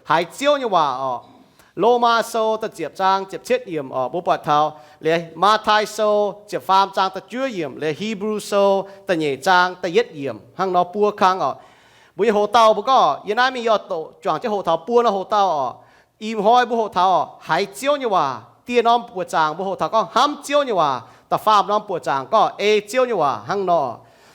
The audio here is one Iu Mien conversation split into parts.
Haiz Ziouv nyei waac orqc. Lomaa Sou da'ziepc zaang ziepc cietv yiemc orqc, mbuo buatc taux liuz Matv^tai Sou ziepc faam zaang da'juov yiemc, liuz Hipv^lu Sou da'nyeic zaang da'yietv yiemc hnangv nor buo kang orqc. Mbuo nyei hoc-dauh mbuo gorngv, yie naaiv mingh yie oix doqc juangc jienv hoqc taux buo norm hoc-dauh orqc. Ih hnoi mbuo hoqc taux orqc, haiz Ziouv nyei waac. Dieh norm buoqc zaangc mbuo hoqc taux gorngv hnamv Ziouv nyei waac. Da'faam norm buoqc zaangc gorngv ei Ziouv nyei waac hnangv nor.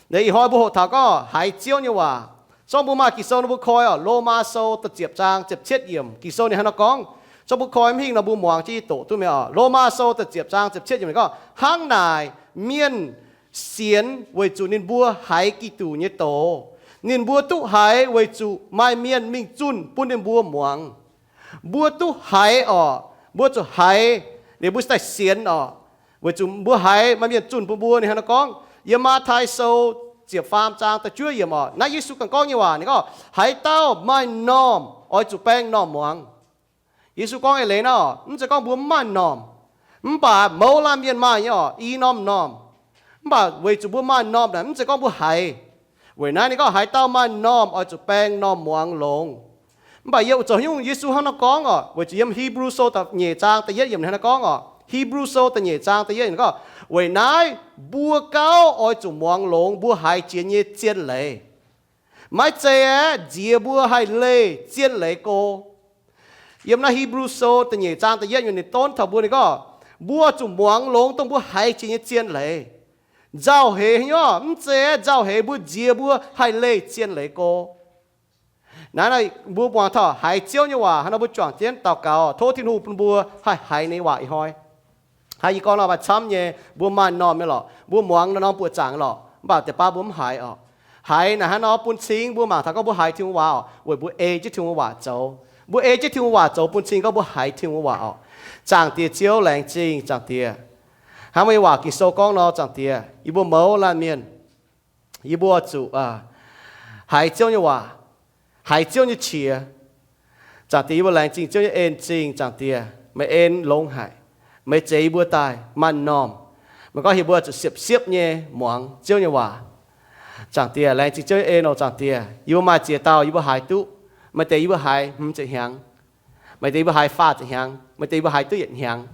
Ih hnoi mbuo hoqc taux gorngv haiz Ziouv nyei waac. Zorqv mbuo maaih Ging-Sou nor mbuo koi orqc, Lomaa Sou da'ziepc zaang ziepc cietv yiemc, Ging-Sou ninh hnangv nor gorngv. Zorqv mbuo koi mv hingh nor mbuo muangx jienv doqc duqv mi'aqv orqc. Lomaa Sou da'ziepc zaang ziepc cietv yiemc ninh gorngv, hnangv naaic mienh sienx weic zuqc ninh mbuo haiz Giduc nyei doz. Ninh mbuo duqv haiz weic zuqc maaih mienh mingh zunh bun ninh mbuo muangx. Mbuo duqv haiz orqc, mbuo zuqc haiz, liuz mbuo daaih sienx orqc. Weic zuqc mbuo haiz maaih mienh zunh bun mbuo. Ninh hnangv nor gorngv yiem Matv^tai Sou ziepc faam zaang da'juov yiemc orqc. Naaiv Yesu ganh gorngv nyei waac. Ninh gorngv, haaix dauh maaih m'normh oix zuqc baeng m'normh muangx. Yesu gorngv eix leiz nor, mv zeiz gorngv mbuo mv maaih m'normh, mv baac mouz laanh mienh maaih nyei orqc, i norm m'normh. Mv baac weic zuqc mbuo maaih m'normh naaic, mv zeiz gorngv mbuo haiz. Weic naaiv ninh gorngv, haaix dauh maaih m'normh oix zuqc baeng m'normh muangx longx. Mv baac yie zoux haaix nyungc Yesu hnangv nor gorngv orqc? Weic zuqc yiem Hipv^lu Sou da'nyeic zaang da'yietv yiemc hnangv nor gorngv orqc. Hipv^lu Sou da'nyeic zaang da'yietv yiemc gorngv, weic naaiv mbuo gauh oix zuqc muangx longx mbuo haiz jiex nyei zien leiz. Maiv zeiz aeqv, nziex mbuo haih leih zien leiz go. Yiem naaiv Hipv^lu Sou da'nyeic zaang da'yietv yiemc ninh donv taux mbuo, ninh gorngv, mbuo zuqc muangx longx dongh mbuo haiz jiex nyei zien leiz. Nzauh heix haaix nyungc? Mv zeiz aeqv, nzauh heix mbuo nziex mbuo haih leih zien leiz go. Naaiv mbuo muangx taux haiz Ziouv nyei waac hnangv nor, mbuo juangc jienv daux gaux tov Tin-Hungh bun mbuo haih haiz ninh nyei waac ih hnoi. Hnangv yie gorngv nor, maaih camv nyei mbuo maaih m'normh nyei lorqc, mbuo muangx naaiv norm buoqc zaangc lorqc, mv baac deix baav mbuo mv haiz orqc. Haiz naaic hnangv nor bun cing mbuo mangc taux gorngv mbuo haiz Tin-Hungh waac orqc, weic mbuo ei jienv Tin-Hungh waac zoux. Mbuo ei jienv Tin-Hungh waac zoux bun cing gorngv mbuo haiz Tin-Hungh waac orqc. Zaangc Diex Ziouv, laengz zingh Zaangc Diex. Hnangv meih nyei waac Ging-Sou gorngv nor, Zaangc Diex, yie mbuo mouz laanh mienh, yie mbuo zuqc haiz Ziouv nyei waac, haiz Ziouv nyei qiex. Zaangc Diex, yie mbuo laengz zingh Ziouv nyei en-zingh. Zaangc Diex, meih en longx haic. Meih zeix yie mbuo daaih maaih m'normh. Meih gorngv heuc mbuo zuqc siepv-siepv nyei muangx Ziouv nyei waac. Zaangc Diex, laengz zingh Ziouv nyei en oc. Zaangc Diex, yie mbuo maaih ziex dauh yie mbuo haiz duqv. Maaih deix yie mbuo haiz hmz ziepc hnyangx, maaih deix yie mbuo haiz faah ziepc hnyangx, maaih deix yie mbuo haiz duqv yietc hnyangx.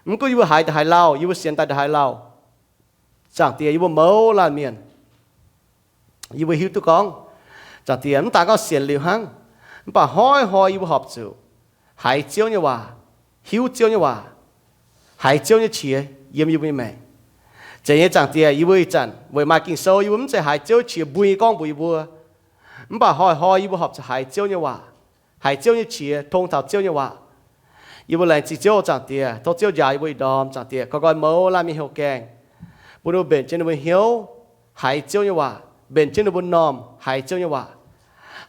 Mv gunv yie mbuo haiz ndongc haaix lauh, yie mbuo sienx daaih ndongc haaix lauh, Zaangc Diex, yie mbuo mouz laanh mienh, yie mbuo hiuv duqv gorngv, Zaangc Diex, mv daan gorngv sienx liuz hnangv, mv baac hnoi-hnoi yie mbuo horpc zuqc haiz Ziouv nyei waac, hiuv Ziouv nyei waac, haiz Ziouv nyei qiex yiem yie mbuo nyei maengc. Zeiz nyei Zaangc Diex, yie mbuo ih zanc weic maaih Ging-Sou, yie mbuo mv zeiz haiz Ziouv qiex mbui nyei gorngv mbuox yie mbuo. Mv baac hnoi-hnoi yie mbuo horpc zuqc haiz Ziouv nyei waac, haiz Ziouv nyei qiex, tong taux Ziouv nyei waac. Yie mbuo laengz zingh Ziouv, Zaangc Diex. Tov Ziouv njaaux yie mbuo ih ndorm, Zaangc Diex, goix goix mouz laanh mienh hnyouv gaengh, bun ninh mbuo mbenc jienv ninh mbuo hnyouv haiz Ziouv nyei waac, mbenc jienv ninh mbuo m'normh haiz Ziouv nyei waac.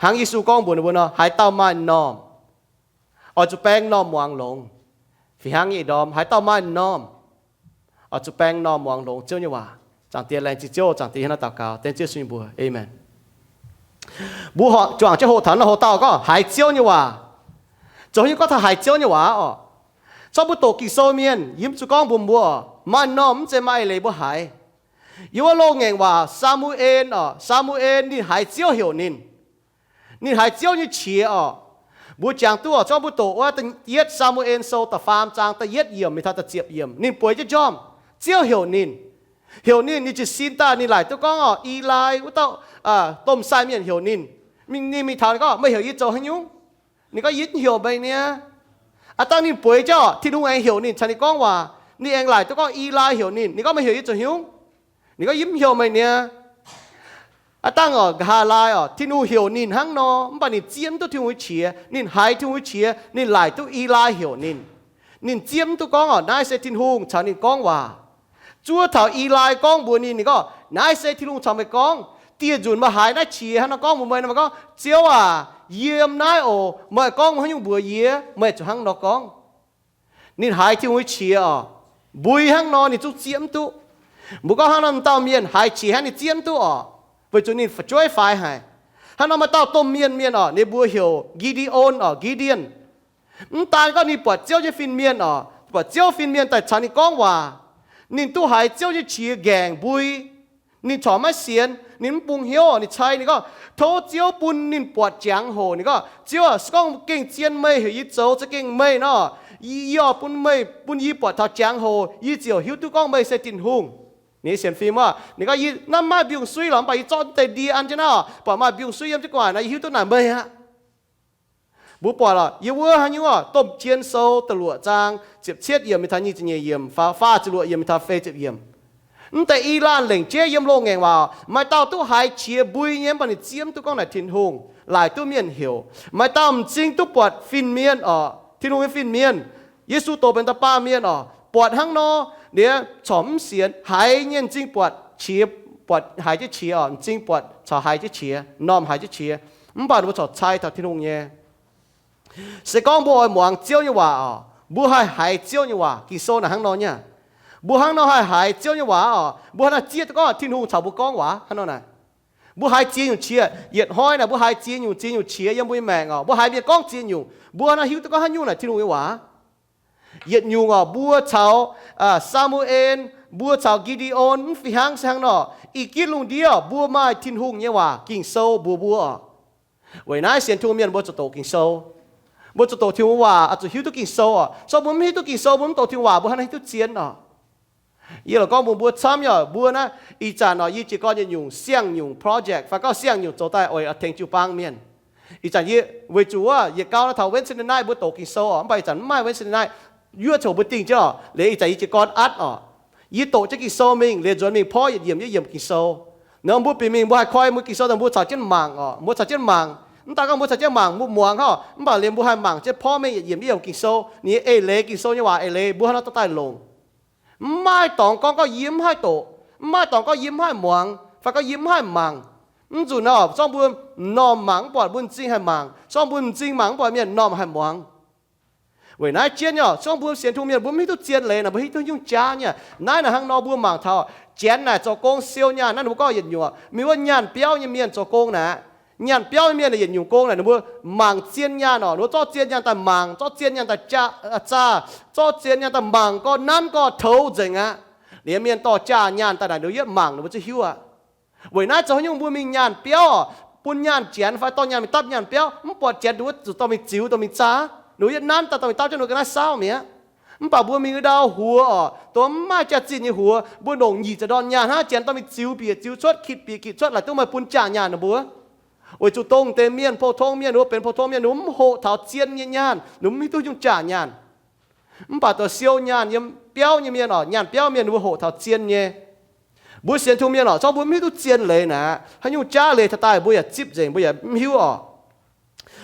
Hnangv Yesu gorngv mbuox ninh mbuo nor, haaix dauh maaih m'normh, oix zuqc baeng m'normh muangx longx. Fih hnangv nyei ih ndorm, haaix dauh maaih m'normh, oix zuqc baeng m'normh muangx longx Ziouv nyei waac. Zaangc Diex, laengz zingh Ziouv. Zaangc Diex, hnangv naaiv daux gaux dengv Ziouv Yesu nyei mbuox, aamen. Mbuo horpc zuangx jienv hoqc taux naaiv hoc-dauh gorngv haiz Ziouv nyei waac. Zoux haaix nyungc gorngv taux haiz Ziouv nyei waac orqc? Zorqv mbuo doqc Ging-Sou mienh, yie mv zuqc gorngv mbuox mbuo, maaih m'normh mv zeiz maaih eix leiz mbuo haiz. Yiem wuov loz-ngaengc waac Saa^mu^en orqc, Saa^mu^en ninh haiz Ziouv heuc ninh. Ninh haiz Ziouv nyei qiex orqc. Mbuo jangx duqv orqc, zorqv mbuo doqc wuov Yietv Saa^mu^en Sou da'faam zaang da'yietv yiemc mingh taux da'ziepc yiemc, ninh bueix jienv njormh, Ziouv heuc ninh. Heuc ninh, ninh jiez sin daaih ninh laaic duqv gorngv orqc, Eli wuov dauh domh sai mienh heuc ninh. Ninh mingh taux ninh gorngv, meih heuc yie zoux haaix nyungc? Ninh gorngv, yie mv heuc meih niaa. Aav dangh ninh bueix jienv orqc, Tin-Hungh aengx heuc ninh caux ninh gorngv waac. Ninh aengx laaic duqv gorngv Eli heuc ninh. Ninh gorngv, meih heuc yie zoux haaix nyungc? Ninh gorngv, yie mv heuc meih niaa. Aav dangh orqc, nqa'haav laai orqc, Tin-Hungh heuc ninh hnangv nor, mv baac ninh zieqv mv duqv Tin-Hungh nyei qiex. Ninh haiz Tin-Hungh nyei qiex, ninh laaic duqv Eli heuc ninh. Ninh zieqv mv duqv gorngv orqc, naaiv se Tin-Hungh caux ninh gorngv waac. Zuov taux Eli gorngv mbuox ninh, ninh gorngv, naaiv se Tin-Hungh caux meih gorngv. Dieh nzunc meih haiz naaiv qiex hnangv nor gorngv mbuox meih nor, meih gorngv, Ziouv aac, yiem naaiv oc, meih gorngv haaix nyungc mbuox yie, meih zuqc hnangv nor gorngv. Ninh haiz Tin-Hungh nyei qiex orqc, mbui hnangv nor ninh zungv zieqv mv duqv. Mbuo gorngv hnangv nor, m'dauh mienh haiz qiex hnangv, ninh zieqv mv duqv orqc, weic zuqc ninh fu'jueiv faix haic. Hnangv nor maaih dauh domh mienh mienh orqc, ninh mbuo heuc Gi^nde^on orqc, Gideon. Mv daan gorngv ninh buatc Ziouv nyei fin-mienh orqc, buatc Ziouv fin-mienh daaih caux ninh gorngv waac, ninh duqv haiz Ziouv nyei qiex nqaengc mbui. Ninh corc maiv sienx, ninh mv bungx hnyouv, ninh cai, ninh gorngv, tov Ziouv bun ninh buatc jangx-hoc. Ninh gorngv, Ziouv aah, se gorngv gengh zien meih heuc yie zoux za'gengh meih nor, yie, yie oix bun meih, bun yie buatc taux jangx-hoc, yie ziouc hiuv duqv gorngv meih se Tin-Hungh. Ninh sienx fim oc. Ninh gorngv, yie naaiv maiv maaih mbiungc-suiv lorqc, mv baac yie zorqv deix ndie an jienv naaiv oc, buatc maaih mbiungc-suiv yiem jienv gu'nguaaic nor, yie hiuv duqv naaic meih aqv. Mbuo buatc oc, yiem wuov haaix nyungc oc, Domh Jien Sou da'luoqc zaang ziepc cietv yiemc mingh taux nyic ziepc nyeic yiemc, faah, faah ziepc luoqc yiemc mingh taux feix ziepc yiemc. Mv deix i laanh lengc jeiv yiem loz-ngaengc waac, maaih dauh duqv haiz qiex mbui nyei, mv baac ninh zieqv mv duqv gorngv naaic Tin-Hungh, laaic duqv mienh heuc. Maaih dauh m'zing duqv buatc fin-mienh oc, Tin-Hungh nyei fin-mienh. Yesu doz benx dauh baamh mienh oc, buatc hnangv nor, ninh corc mv sienx, haiz nyei m'zing buatc qiex, buatc haiz jienv qiex oc, m'zing buatc caux haiz jienv qiex, m'normh haiz jienv qiex, mv baac ninh mbuo corc cai taux Tin-Hungh nyei. Se gorngv mbuo oix muangx Ziouv nyei waac oc, mbuo haih haiz Ziouv nyei waac. Ging-Sou naaic hnangv nor nyei. Mbuo hnangv nor haih haiz Ziouv nyei waac oc, mbuo hnangv naaiv zieqv duqv gorngv Tin-Hungh caux mbuo gorngv waac hnangv nor naaic. Mbuo haiz ziex nyungc qiex, yietc hnoi naaic mbuo haiz ziex nyungc, ziex nyungc qiex yiem mbuo nyei maengc oc, mbuo haiz mienh gorngv ziex nyungc, mbuo hnangv naaiv hiuv duqv gorngv haaix nyungc naaic Tin-Hungh nyei waac. Yietc nyungc oc, mbuo caux, aa, Saa^mu^en, mbuo caux Gi^nde^on mv fih hnangv se hnangv nor. Ih gitv lungh ndiev mbuo maaih Tin-Hungh nyei waac, Ging-Sou mbuox mbuo oc. Weic naaiv sienx Tin-Hungh mienh mbuo zuqc doqc Ging-Sou. Mbuo zuqc doqc Tin-Hungh waac, oix zuqc hiuv duqv Ging-Sou oc. Se gorngv mbuo mv hiuv duqv Ging-Sou, mbuo mv doqc Tin-Hungh waac, mbuo hnangv naaiv hiuv duqv zien oc. Yie lorqc gorngv mbuox mbuo camv nyei oc, mbuo naaiv ih zanc oc, yie jiez gorn yietc nyungc siang-nyungc project fai gorngv siang-nyungc zoux daaih oix tengx jiu-baang mienh. Ih zanc yie weic zuqc wuov yietc gau naaiv taux Wednesday night mbuo doqc Ging-Sou oc, mv baac ih zanc mv maaih Wednesday night, yuoqv coc mbuo dingh jienv oc. Liuz ih zanc yie jiez gorn atv oc, yie doqc jienv Ging-Sou mingh, liuz nzuonx mingh porv yietc yiemc yietc yiemc Ging-Sou. Nor mbuo bieqc mingh mbuo haih koi mbuo Ging-Sou daaih mbuo caux jienv mangc oc, mbuo caux jienv mangc. Mv daan gorngv mbuo caux jienv mangc mbuo muangx hnangv, mv baac liuz mbuo haih mangc jienv porv mengh yietc yiemc yietc yiemc Ging-Sou, ninh nyei eix leiz Ging-Sou nyei waac eix leiz mbuo hnangv nor dorh daaih longc. Mv maaih dorngx gorngv, gorngv yie mv haih doqc, mv maaih dorngx gorngv yie mv haih muangx fai gorngv yie mv haih mangc. Mv nzunc nor, se gorngv mbuo m'normh mangc mv buatc mbuo m'zing haih mangc, se gorngv mbuo m'zing mangc mv buatc mienh m'normh haih muangx. Weic naaiv jienv nyei oc, se gorngv mbuo sienx Tin-Hungh mienh mbuo mv hiuv duqv zien leiz naaic, mbuo hiuv duqv nyungc jaav nyei. Naaiv naaic hnangv nor mbuo mangc taux Janx naaic zoux gong siou nyaanh naaiv, ninh mbuo gorngv yietc nyungc, mingh wuov nyaanh biauv nyei mienh zoux gong naaic. Nyaanh biauv nyei mienh yietc nyungc gong naaic, ninh mbuo mangc zien nyaanh oc, ninh mbuo zorqv zien nyaanh daaih mangc, zorqv zien nyaanh daaih zaah, zorqv zien nyaanh daaih mangc gorqv nanv gorqv toux nzengc aqv. Liuz mienh dorh zaah nyaanh daaih naaic, ninh mbuo yietv mangc ninh mbuo ziouc hiuv aqv. Weic naaiv zoux haaix nyungc mbuo mingh nyaanh biauv oc, bun nyaanh Janx fai dorh nyaanh mingh dapv nyaanh biauv, mv buatc Janx ninh mbuo zuqc dorh mingh ziux, dorh mingh zaah, ninh mbuo yietv nanv daaih dorh mingh dapv jienv ninh mbuo ga'naaiv saauv mi'aqv. Mv baac mbuo mingh ndau huox oc, dongh mv maaih jaax-zinh nyei huox, mbuo longc nyic ziepc ndorn nyaanh hnangv, Janx dorh mingh ziux bieqc ziux cuotv, kitv bieqc kitv cuotv, laaic duqv meih bun zaah nyaanh ninh mbuo. Weic zuqc dongh deix mienh, pou-tong mienh, ninh mbuo benx pou-tong mienh, ninh mbuo mv hoqc taux zien nyei nyaanh, ninh mbuo mv hiuv duqv nyungc jaax nyaanh. Mv baac dongh siou nyaanh yiem biauv nyei mienh oc, nyaanh biauv mienh ninh mbuo hoqc taux zien nyei. Mbuo sienx Tin-Hungh mienh oc, se gorngv mbuo mv hiuv duqv zien leiz naaic, haaix nyungc jaav leiz taux daaih mbuo yaac zipv nzengc, mbuo yaac mv hiuv oc.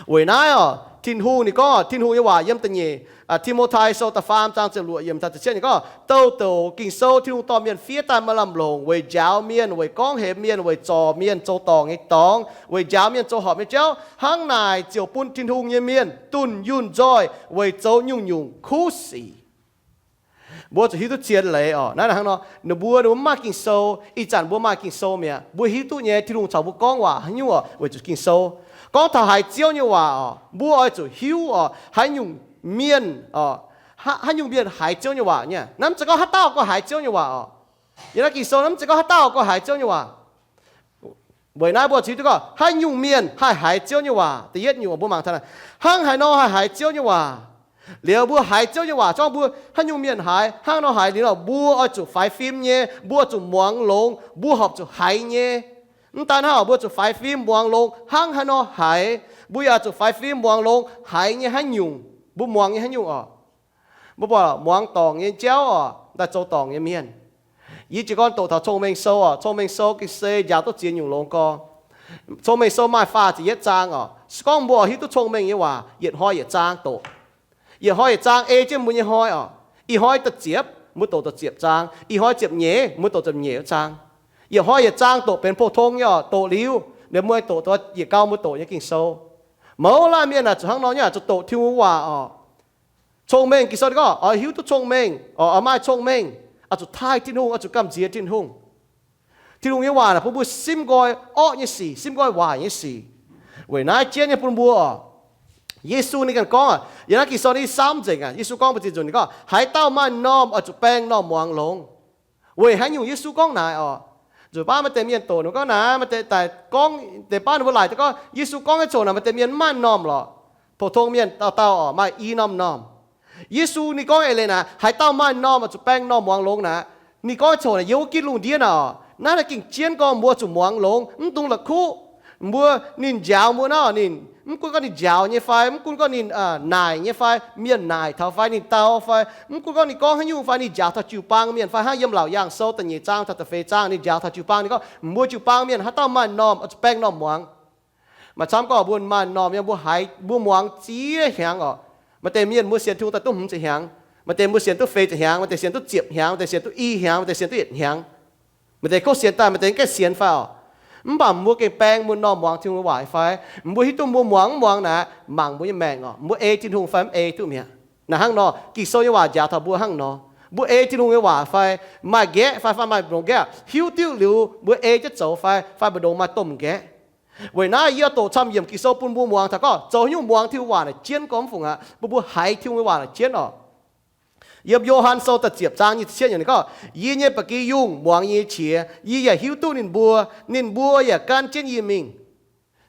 Weic naaiv oc, Tin-Hungh ninh gorngv, Tin-Hungh nyei waac yiem da'nyeic, aa, Ti^mo^tai Sou da'faam zaang ziepc luoqc yiemc taux ziepc cietv ninh gorngv, douh douc Ging-Sou Tin-Hungh dorh mienh fiev daaih maaih lamh longc weic njaaux mienh, weic gorngv hemx mienh, weic zorc mienh zoux dorngc nyei dorngx, weic njaaux mienh zoux horpc nyei jauv. Hnangv naaic ziouc bun Tin-Hungh nyei mienh dunh yunh nzoih weic zoux nyungc-nyungc kuv sic. Mbuo zuqc hiuv duqv zien leiz oc. Naaiv hnangv nor, ninh mbuo, ninh mbuo mv maaih Ging-Sou. Ih zanc mbuo maaih Ging-Sou mi'aqv, mbuo hiuv duqv nyei Tin-Hungh caux mbuo gorngv waac haaix nyungc oc, weic zuqc Ging-Sou. Gorngv taux haiz Ziouv nyei waac oc, mbuo oix zuqc hiuv oc, haaix nyungc mienh oc, haaix, haaix nyungc mienh haiz Ziouv nyei waac nyei. Naaiv mv zeiz gorngv haaix dauh gorngv haiz Ziouv nyei waac oc. Yiem naaiv Ging-Sou naaiv mv zeiz gorngv haaix dauh gorngv haaix Ziouv nyei waac. Weic naaiv mbuo zuqc hiuv duqv gorngv haaix nyungc mienh haih haiz Ziouv nyei waac. Da'yietv nyungc mbuo mangc taux naaic, hnangv haaix nor haih haiz Ziouv nyei waac. Liuz mbuo haiz Ziouv nyei waac, gorngv mbuo haaix nyungc mienh haiz, hnangv nor haiz liuz nor, mbuo oix zuqc faix fim nyei, mbuo oix zuqc muangx longx, mbuo horpc zuqc haiz nyei. Mv daan hnangv, mbuo zuqc faix fim muangx longx hnangv haaix nor haiz, mbuo yaac zuqc faix fim muangx longx haiz nyei haaix nyungc, mbuo muangx nyei haaix nyungc oc. Mbuo buatc muangx dorngc nyei jauv oc, daaih zoux dorngc nyei mienh. Yie jiez gorn doqc taux Cong-Mengh Sou oc. Cong-Mengh Sou ga'sie njaaux duqv ziex nyungc longx gorx. Cong-Mengh Sou maaih faah ziepc yietv zaang oc. Se gorngv mbuo hiuv duqv cong-mengh nyei waac, yietc hnoi yietc zaang doqc. Yietc hnoi yietc zaang ei jienv mbuo nyei hnoi oc. Ih hnoi da'ziepc, mbuo doqc da'ziepc zaang. Ih hnoi ziepc nyeic, mbuo doqc ziepc nyeic zaang. Yietc hnoi yietc zaang doqc benx pou-tong nyei oc. Doqc liuz, ninh mbuo doqc yietc gau mbuo doqc nyei Ging-Sou. Mouz laanh mienh aah, zuqc hnangv nor nyei, zuqc doqc Tin-Hungh waac oc. Cong-mengh, Ging-Sou gorngv oix hiuv duqv cong-mengh, oix maaih cong-mengh, oix zuqc taaih Tin-Hungh, oix zuqc gamh nziex Tin-Hungh. Tin-Hungh nyei waac naaic bun mbuo simv nqoi orqv nyei sic, simv nqoi waaic nyei sic. Weic naaiv jienv nyei bun mbuo oc, Yesu ninh ganh gorngv aac, yiem naaiv Ging-Sou naaiv samv nzengc aac, Yesu gorngv mbuo zinh nzunc ninh gorngv, haaix dauh maaih m'normh oix zuqc baeng m'normh muangx longx. Weic haaix nyungc Yesu gorngv naaic oc? Zuqc baav maaih deix mienh doqc ninh gorngv naaic, maaih deix daaih gorngv deix baav ninh mbuo laaic daaih gorngv Yesu gorngv nyei ziangh hoc naaic maaih deix mienh mv maaih m'normh lorqc. Pou-tong mienh dauh dauh orqc maaih i norm m'normh. Yesu ninh gorngv eix leiz naaic, haaix dauh maaih m'normh oix zuqc baeng m'normh muangx longx naaic. Ninh gorngv nyei ziangh hoc naaic yiem wuov gitv lungh ndiev naaic orqc, naaiv naaic gengh jienv gorngv mbuo zuqc muangx longx, mv dungx la'kuqv. Mbuo, ninh njaaux mbuo naaic, ninh mv gunv gorngv ninh njaaux nyei fai, mv gunv gorngv ninh naaic nyei fai, mienh naaic taux fai, ninh dau fai, mv gunv gorngv ninh gorngv haaix nyungc fai, ninh njaaux taux jiu-baang mienh fai, hnangv yiem Laauc Yaangh Sou da'nyeic zaang taux da'feix zaang ninh njaaux taux jiu-baang, ninh gorngv mbuo jiu-baang mienh haaix dauh maaih m'normh oix zuqc baeng m'normh muangx. Maaih camv gorngv mbuo maaih m'normh nyei, mbuo haiz, mbuo muangx ziex hnyangx orqc. Maaih deix mienh mbuo sienx Tin-Hungh daaih duqv hmz ziepc hnyangx. Maaih deix mbuo sienx duqv feix ziepc hnyangx, maaih deix sienx duqv ziepc hnyangx, maaih deix sienx duqv i hnyangx, maaih deix sienx duqv yietc hnyangx. Maaih deix kov sienx daaih, maaih deix gaengh sienx fai orqc. Mv baac mbuo gengh baeng mbuo m'normh muangx Tin-Hungh nyei waac fai? Mbuo hiuv duqv mbuo muangx mv muangx naaic mangc mbuo nyei maengc orqc, mbuo ei Tin-Hungh fai mv ei duqv mi'aqv. Naaic hnangv nor, Ging-Sou nyei waac njaaux taux mbuo hnangv nor. Mbuo ei Tin-Hungh nyei waac fai, maaih nqaeqv fai, fai maaih longc nqaeqv, hiuv diuc liuz mbuo ei jienv zoux fai, fai mbu'ndongx maaih domh nqaeqv. Weic naaiv yie doqc camv yiemc Ging-Sou bun mbuo muangx taux gorngv zoux haaix nyungc muangx Tin-Hungh waac naaic jienv gorngv mv fungc aqv, mbuo mbuo haiz Tin-Hungh nyei waac naaic jienv orqc. Yiem Yo^han Sou da'ziepc zaang nyic ziepc cietv yiemc ninh gorngv, yie nyei ba'gi yungh muangx yie nyei qiex, yie yaac hiuv duqv ninh mbuo, ninh mbuo yaac gan jienv yie mingh.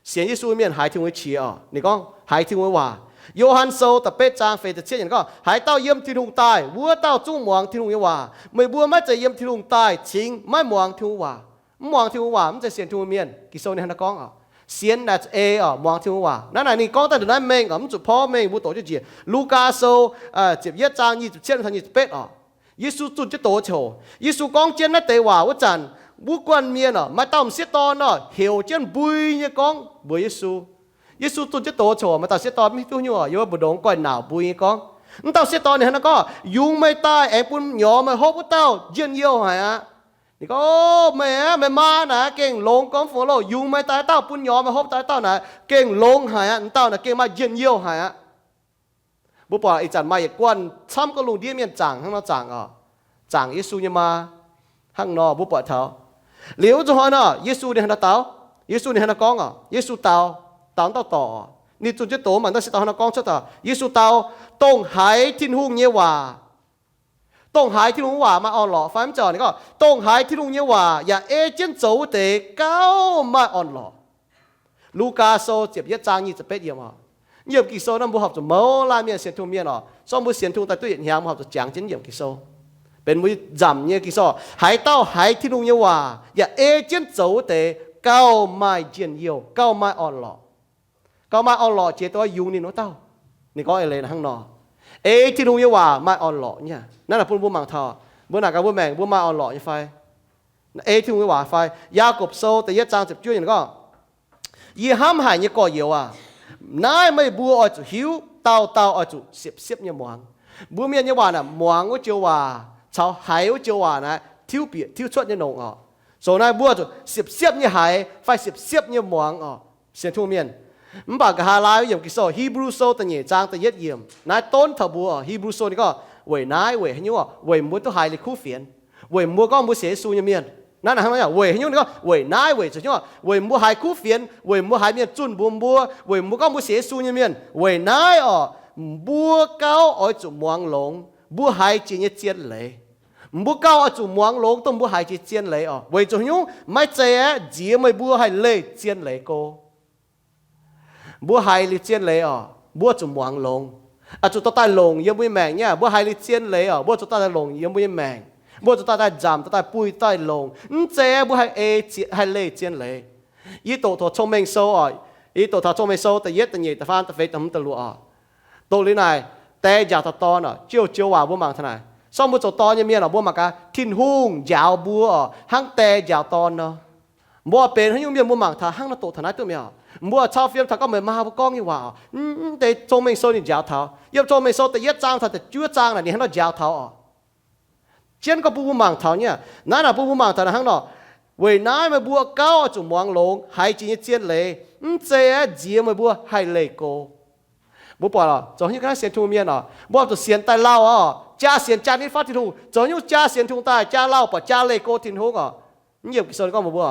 Sienx Yesu mienh haiz Tin-Hungh nyei qiex orqc, ninh gorngv haiz Tin-Hungh nyei waac. Yo^han Sou da'betv zaang feix ziepc cietv yiemc ninh gorngv, haaix dauh yiem Tin-Hungh daaih, wuov dauh zungv muangx Tin-Hungh nyei waac. Meih mbuo maiv zeiz yiem Tin-Hungh daaih cingx maiv muangx Tin-Hungh waac. Mv muangx Tin-Hungh waac mv zeiz sienx Tin-Hungh mienh. Ging-Sou ninh hnangv naaiv gorngv orqc. Sienx naaic zuqc ei orqc, muangx Tin-Hungh waac. Naaiv naaic ninh gorngv daaih ndongc naaiv mengh orqc, mv zuqc porv mengh, mbuo doqc jienv njiec. Lugaa Sou ziepc yietv zaang nyic ziepc cietv taux nyic ziepc betv orqc. Yesu zunh jienv doz ziangh hoc, Yesu gorngv jienv naaiv deix waac wuov zanc, wuov guanh mienh orqc, maaih dauh m'sieqv dorn orqc heuc jienv mbui nyei gorngv mbuox Yesu. Yesu zunh jienv doz ziangh hoc, maaih dauh m'sieqv dorn mv hiuv duqv haaix nyungc orqc, yiem mbu'ndongx guanh nauc mbui nyei gorngv. Mv dauh m'sieqv dorn ninh hnangv naaiv gorngv, yungz meih daaih aengx bun nyorx meih hopv wuov dauh njien-youh haic aqv. Ninh gorngv, meih aqv, meih maa naaic gengh longx gorngv fungx loh, yungz meih daaih dauh bun nyorx meih hopv daaih dauh naaic gengh longx haic aqv. M'dauh naaic gengh maaih njien-youh haic aqv. Mbuo buatc ih zanc maaih yietc guanh camv gorngv lungh ndiev mienh zaangc hnangv nor zaangc orqc, zaangc Yesu nyei maa hnangv nor mbuo buatc taux. Liuz zuqc hnoi nor Yesu ninh hnangv nor daux, Yesu ninh hnangv nor gorngv orqc, Yesu daux, daux dauh dorc, ninh zunh jienv doz mangc dauh m'sieqv dorn hnangv nor gorngv cuotv daaih, Yesu daux, dongh haiz Tin-Hungh nyei waac, dongh haiz Tin-Hungh nyei waac maaih orn-lorqc fai mv zeiz orqc? Ninh gorngv, dongh haiz Tin-Hungh nyei waac yaac ei jienv zoux wuov deix gauh maaih orn-lorqc. Lugaa Sou ziepc yietv zaang nyic ziepc betv yiemc orqc. Yiem Ging-Sou naaiv mbuo horpc zuqc mouz laanh mienh sienx Tin-Hungh mienh orqc, zorqv mbuo sienx Tin-Hungh daaih duqv yietc hnyangx mbuo horpc zuqc jangx jienv yiem Ging-Sou. Benx mbuo nzamc nyei Ging-Sou, haaix dauh haiz Tin-Hungh nyei waac yaac ei jienv zoux wuov deix gauh maaih njien-youh, gauh maaih orn-lorqc. Gauh maaih orn-lorqc jiex dongh yungz ninh wuov dauh. Ninh gorngv eix leiz hnangv nor. Ei Tin-Hungh nyei waac maaih orn-lorqc nyei. Naaiv naaic bun mbuo mangc taux, mbuo naaic gaax mbuo maengc mbuo maaih orn-lorqc nyei fai? Ei Tin-Hungh nyei waac fai? Yaagorpc Sou da'yietv zaang ziepc juov yiemc gorngv, Yie hnamv haic nyei gorx-youz aac, naaiv meih mbuo oix zuqc hiuv, dauh dauh oix zuqc siepv-siepv nyei muangx. Mbuo mienh nyei waac naaic muangx wuov joux waac caux haiz wuov joux waac naaic tiuv bieqc tiuv cuotv nyei longx orqc. Zoux naaiv mbuo zuqc siepv-siepv nyei haiz fai siepv-siepv nyei muangx orqc, sienx Tin-Hungh mienh. Mv baac nqa'haav laai wuov yiemc Ging-Sou, Hipv^lu Sou da'nyeic zaang da'yietv yiemc naaiv donv taux mbuo orqc. Hipv^lu Sou ninh gorngv, weic naaiv weic haaix nyungc orqc? Weic mbuo duqv haiz liuz kuv fienx, weic mbuo gorngv mbuo sienx Yesu nyei mienh. Naaiv naaic hnangv nor, weic haaix nyungc? Ninh gorngv weic naaiv weic zuqc nyungc orqc, weic mbuo haiz kuv fienx, weic mbuo haiz mienh zunh mbuox mbuo, weic mbuo gorngv mbuo sienx Yesu nyei mienh. Weic naaiv orqc, mbuo gauh oix zuqc muangx longx, mbuo haiz jiex nyei zien leiz. Mbuo gauh oix zuqc muangx longx dongh mbuo haiz jiex zien leiz orqc. Weic zuqc haaix nyungc? Maiv zeiz aeqv, nziex meih mbuo haih leih zien leiz go. Mbuo haiz liuz zien leiz orqc, mbuo zuqc muangx longx, zuqc dorh daaih longc yiem mbuo nyei maengc nyei. Mbuo haiz liuz zien leiz orqc, mbuo zuqc dorh daaih longc yiem mbuo nyei maengc. Mbuo zuqc dorh daaih nzamc, dorh daaih buih, dorh daaih longc. Mv zeiz aeqv, mbuo haih ei, haih leih zien leiz. Yie doqc taux Cong-Mengh Sou orqc, yie doqc taux Cong-Mengh Sou da'yietv, da'nyeic, da'faam, da'feix, da'hmz, da'luoqc orqc. Doqc liuz naaic, die njaaux taux dorn orqc, jiouv joux waac mbuo mangc taux naaic. Sorng mbuo zoux dorn nyei mienh orqc, mbuo mangc gaax Tin-Hungh njaaux mbuo orqc hnangv die njaaux dorn nor. Mbuo benx haaix nyungc mienh mbuo mangc taux hnangv nor, doqc taux naaiv duqv mi'aqv orqc. Mbuo cau fiem taux gorngv meih maa mbuo gorngv nyei waac orqc, mv deix Cong-Mengh Sou ninh njaaux taux. Yiem Cong-Mengh Sou da'yietv zaang taux da'juov zaang naaic ninh hnangv nor njaaux taux orqc. Jienv gorngv bun mbuo mangc taux nyei. Naaiv naaic bun mbuo mangc taux naaic hnangv nor, weic naaiv meih mbuo gauh oix zuqc muangx longx haiz jiex nyei zien leiz, mv zeiz aeqv, nziex meih mbuo haih leih go. Mbuo buatc orqc, zoux haaix nyungc ga'naaiv sienx Tin-Hungh mienh orqc, mbuo zuqc sienx daaih lauh orqc, jaa sienx jaa nitv fatv Tin-Hungh. Zoux haaix nyungc jaa sienx Tin-Hungh daaih, jaa lauh buatc jaa leih go Tin-Hungh orqc. Mv yiemc Ging-Sou gorngv mbuo,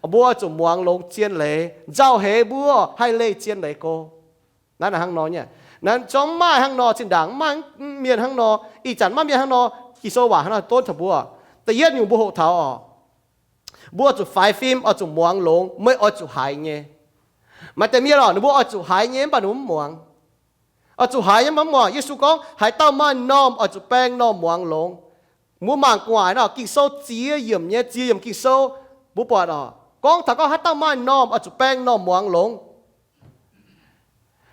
mbuo zuqc muangx longx zien leiz, nzauh heix mbuo haih leih zien leiz go. Naaiv naaic hnangv nor nyei. Naaiv zorngv mv maaih hnangv nor, zinh ndaangc mv maaih mienh hnangv nor, ih zanc maiv mienh hnangv nor. Ging-Sou waac hnangv nor donv taux mbuo. Da'yietv nyungc mbuo hoqc taux orqc, Mbuo oix zuqc faix fim, oix zuqc muangx longx, meih oix zuqc haiz nyei. Maaih deix mienh oc, ninh mbuo oix zuqc haiz nyei mv baac ninh mbuo mv muangx. Oix zuqc haiz nyei mv baac mv muangx. Yesu gorngv, haaix dauh maaih m'normh oix zuqc baeng m'normh muangx longx. Mbuo mangc gu'nguaaic nor, Ging-Sou ziex yiemc nyei, ziex yiemc Ging-Sou, mbuo buatc oc, gorngv taux gorngv haaix dauh maaih m'normh oix zuqc baeng m'normh muangx longx.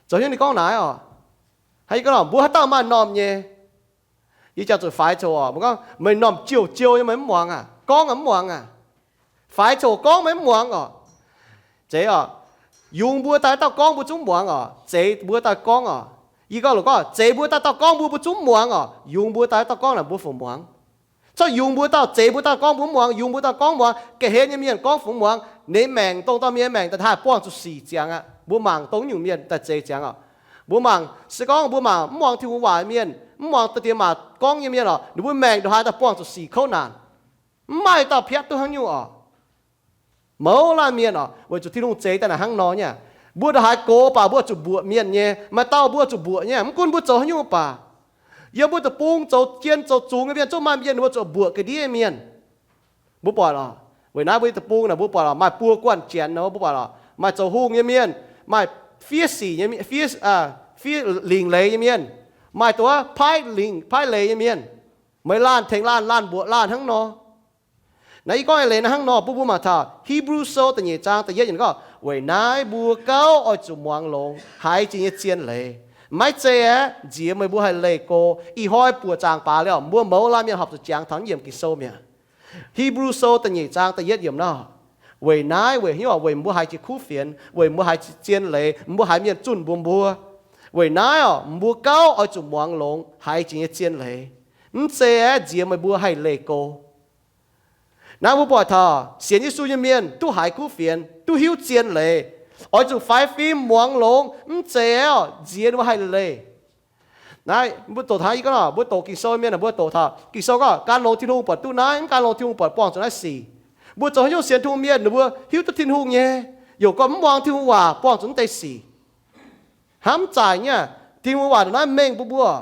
Zoux hnyouv ninh gorngv naaiv oc, haaix, mbuo haaix dauh maaih m'normh nyei, yie jangx zuqc faix coc oc. Mbuo gorngv meih m'normh jiouv jiouv nyei, meih mv muangx aac, gorngv aac mv muangx aac, faix coc gorngv meih mv muangx oc. Zeiz oc, yungz mbuo daaih dauh gorngv mbuo zungv muangx oc. Zeiz mbuo daaih gorngv oc. Yie gorngv longc gorngv, zeiz mbuo daaih dauh gorngv mbuo, mbuo zungv muangx oc. Yungz mbuo daaih dauh gorngv naaic mbuo fungc muangx. Corc yungz mbuo dauh, zeiz mbuo dauh gorngv mbuo mv muangx, yungz mbuo dauh gorngv muangx, ga'hlen nyei mienh gorngv fungx muangx. Ninh maengc dongh dauh mienh maengc daaih haih buangh zuqc sic ziangx aqv. Mbuo mangc dongh nyungc mienh daaih zeiz ziangx oc. Mbuo mangc, se gorngv mbuo mangc mv muangx Tin-Hungh waac mienh, mv muangx diex maac gorngv nyei mienh oc, ninh mbuo maengc ndongc haaix daaih buangh zuqc sic kouv naanc. Mv maaih dauh piatv duqv hnangv nyungc oc. Mouz laanh mienh oc, weic zuqc Tin-Hungh zeix daaih naaic hnangv nor nyei. Mbuo ndongc haaix gox baac mbuo zuqc mbuoqc mienh nyei. Maaih dauh mbuo zuqc mbuoqc nyei, mv gunv mbuo zoux haaix nyungc baac. Yiem mbuo deic-bung zoux jien zoux zungx nyei mienh, zungv maaih mienh ninh mbuo zuqc mbuoqc ga'ndiev mienh. Mbuo buatc oc, weic naaiv mbuo nyei deic-bung naaic mbuo buatc oc, maaih buo guanh janx nor, mbuo buatc oc, maaih zoux hungh nyei mienh, maaih fiev sic nyei, fiev, fiev lingc leiz nyei mienh, maaih dongh paaiv lingc paaiv leiz nyei mienh. Meih laanh tengx laanh, laanh mbuoqc laanh hnangv nor. Naaiv yie gorngv eix leiz naaiv hnangv nor bun mbuo mangc taux Hipv^lu Sou da'nyeic zaang da'yietv yiemc gorngv, weic naaiv mbuo gauh oix zuqc muangx longx haiz jiex nyei zien leiz. Maiv zei aeqv, nziex meih mbuo haih leih go. Ih hnoi buoqc zaangc baax liuz, mbuo mouz laanh mienh horpc zuqc jangx taux naaiv yiemc Ging-Sou mi'aqv. Hipv^lu Sou da'nyeic zaang da'yietv yiemc nor, weic naaiv, weic hnyouv, weic mbuo haiz jiex kuv fienx, weic mbuo haiz jiex zien leiz, mbuo haiz mienh zunh mbuox mbuo. Weic naaiv oc, mbuo gauh oix zuqc muangx longx haiz jiex nyei zien leiz. Mv zei aeqv, nziex meih mbuo haih leih go. Naaiv mbuo buatc taux sienx Yesu nyei mienh duqv haiz kuv fienx, duqv hiuv zien leiz, oix zuqc faix fim muangx longx, mv zeiz oc, nziex ninh mbuo haih leih. Naaiv mbuo doqc taux, yie gorngv mbuo doqc Ging-Sou mienh, mbuo doqc taux Ging-Sou gorngv gan longx Tin-Hungh buatc duqv naaiv, mv gan longx Tin-Hungh buatc buangh zuqc naaiv sic. Mbuo zoux haaix nyungc sienx Tin-Hungh mienh ninh mbuo hiuv duqv Tin-Hungh nyei, yaac gorngv mv muangx Tin-Hungh waac buangh zuqc naaiv deix sic. Hnamv zaaic nyei, Tin-Hungh waac ndongc naaiv mengh bun mbuo.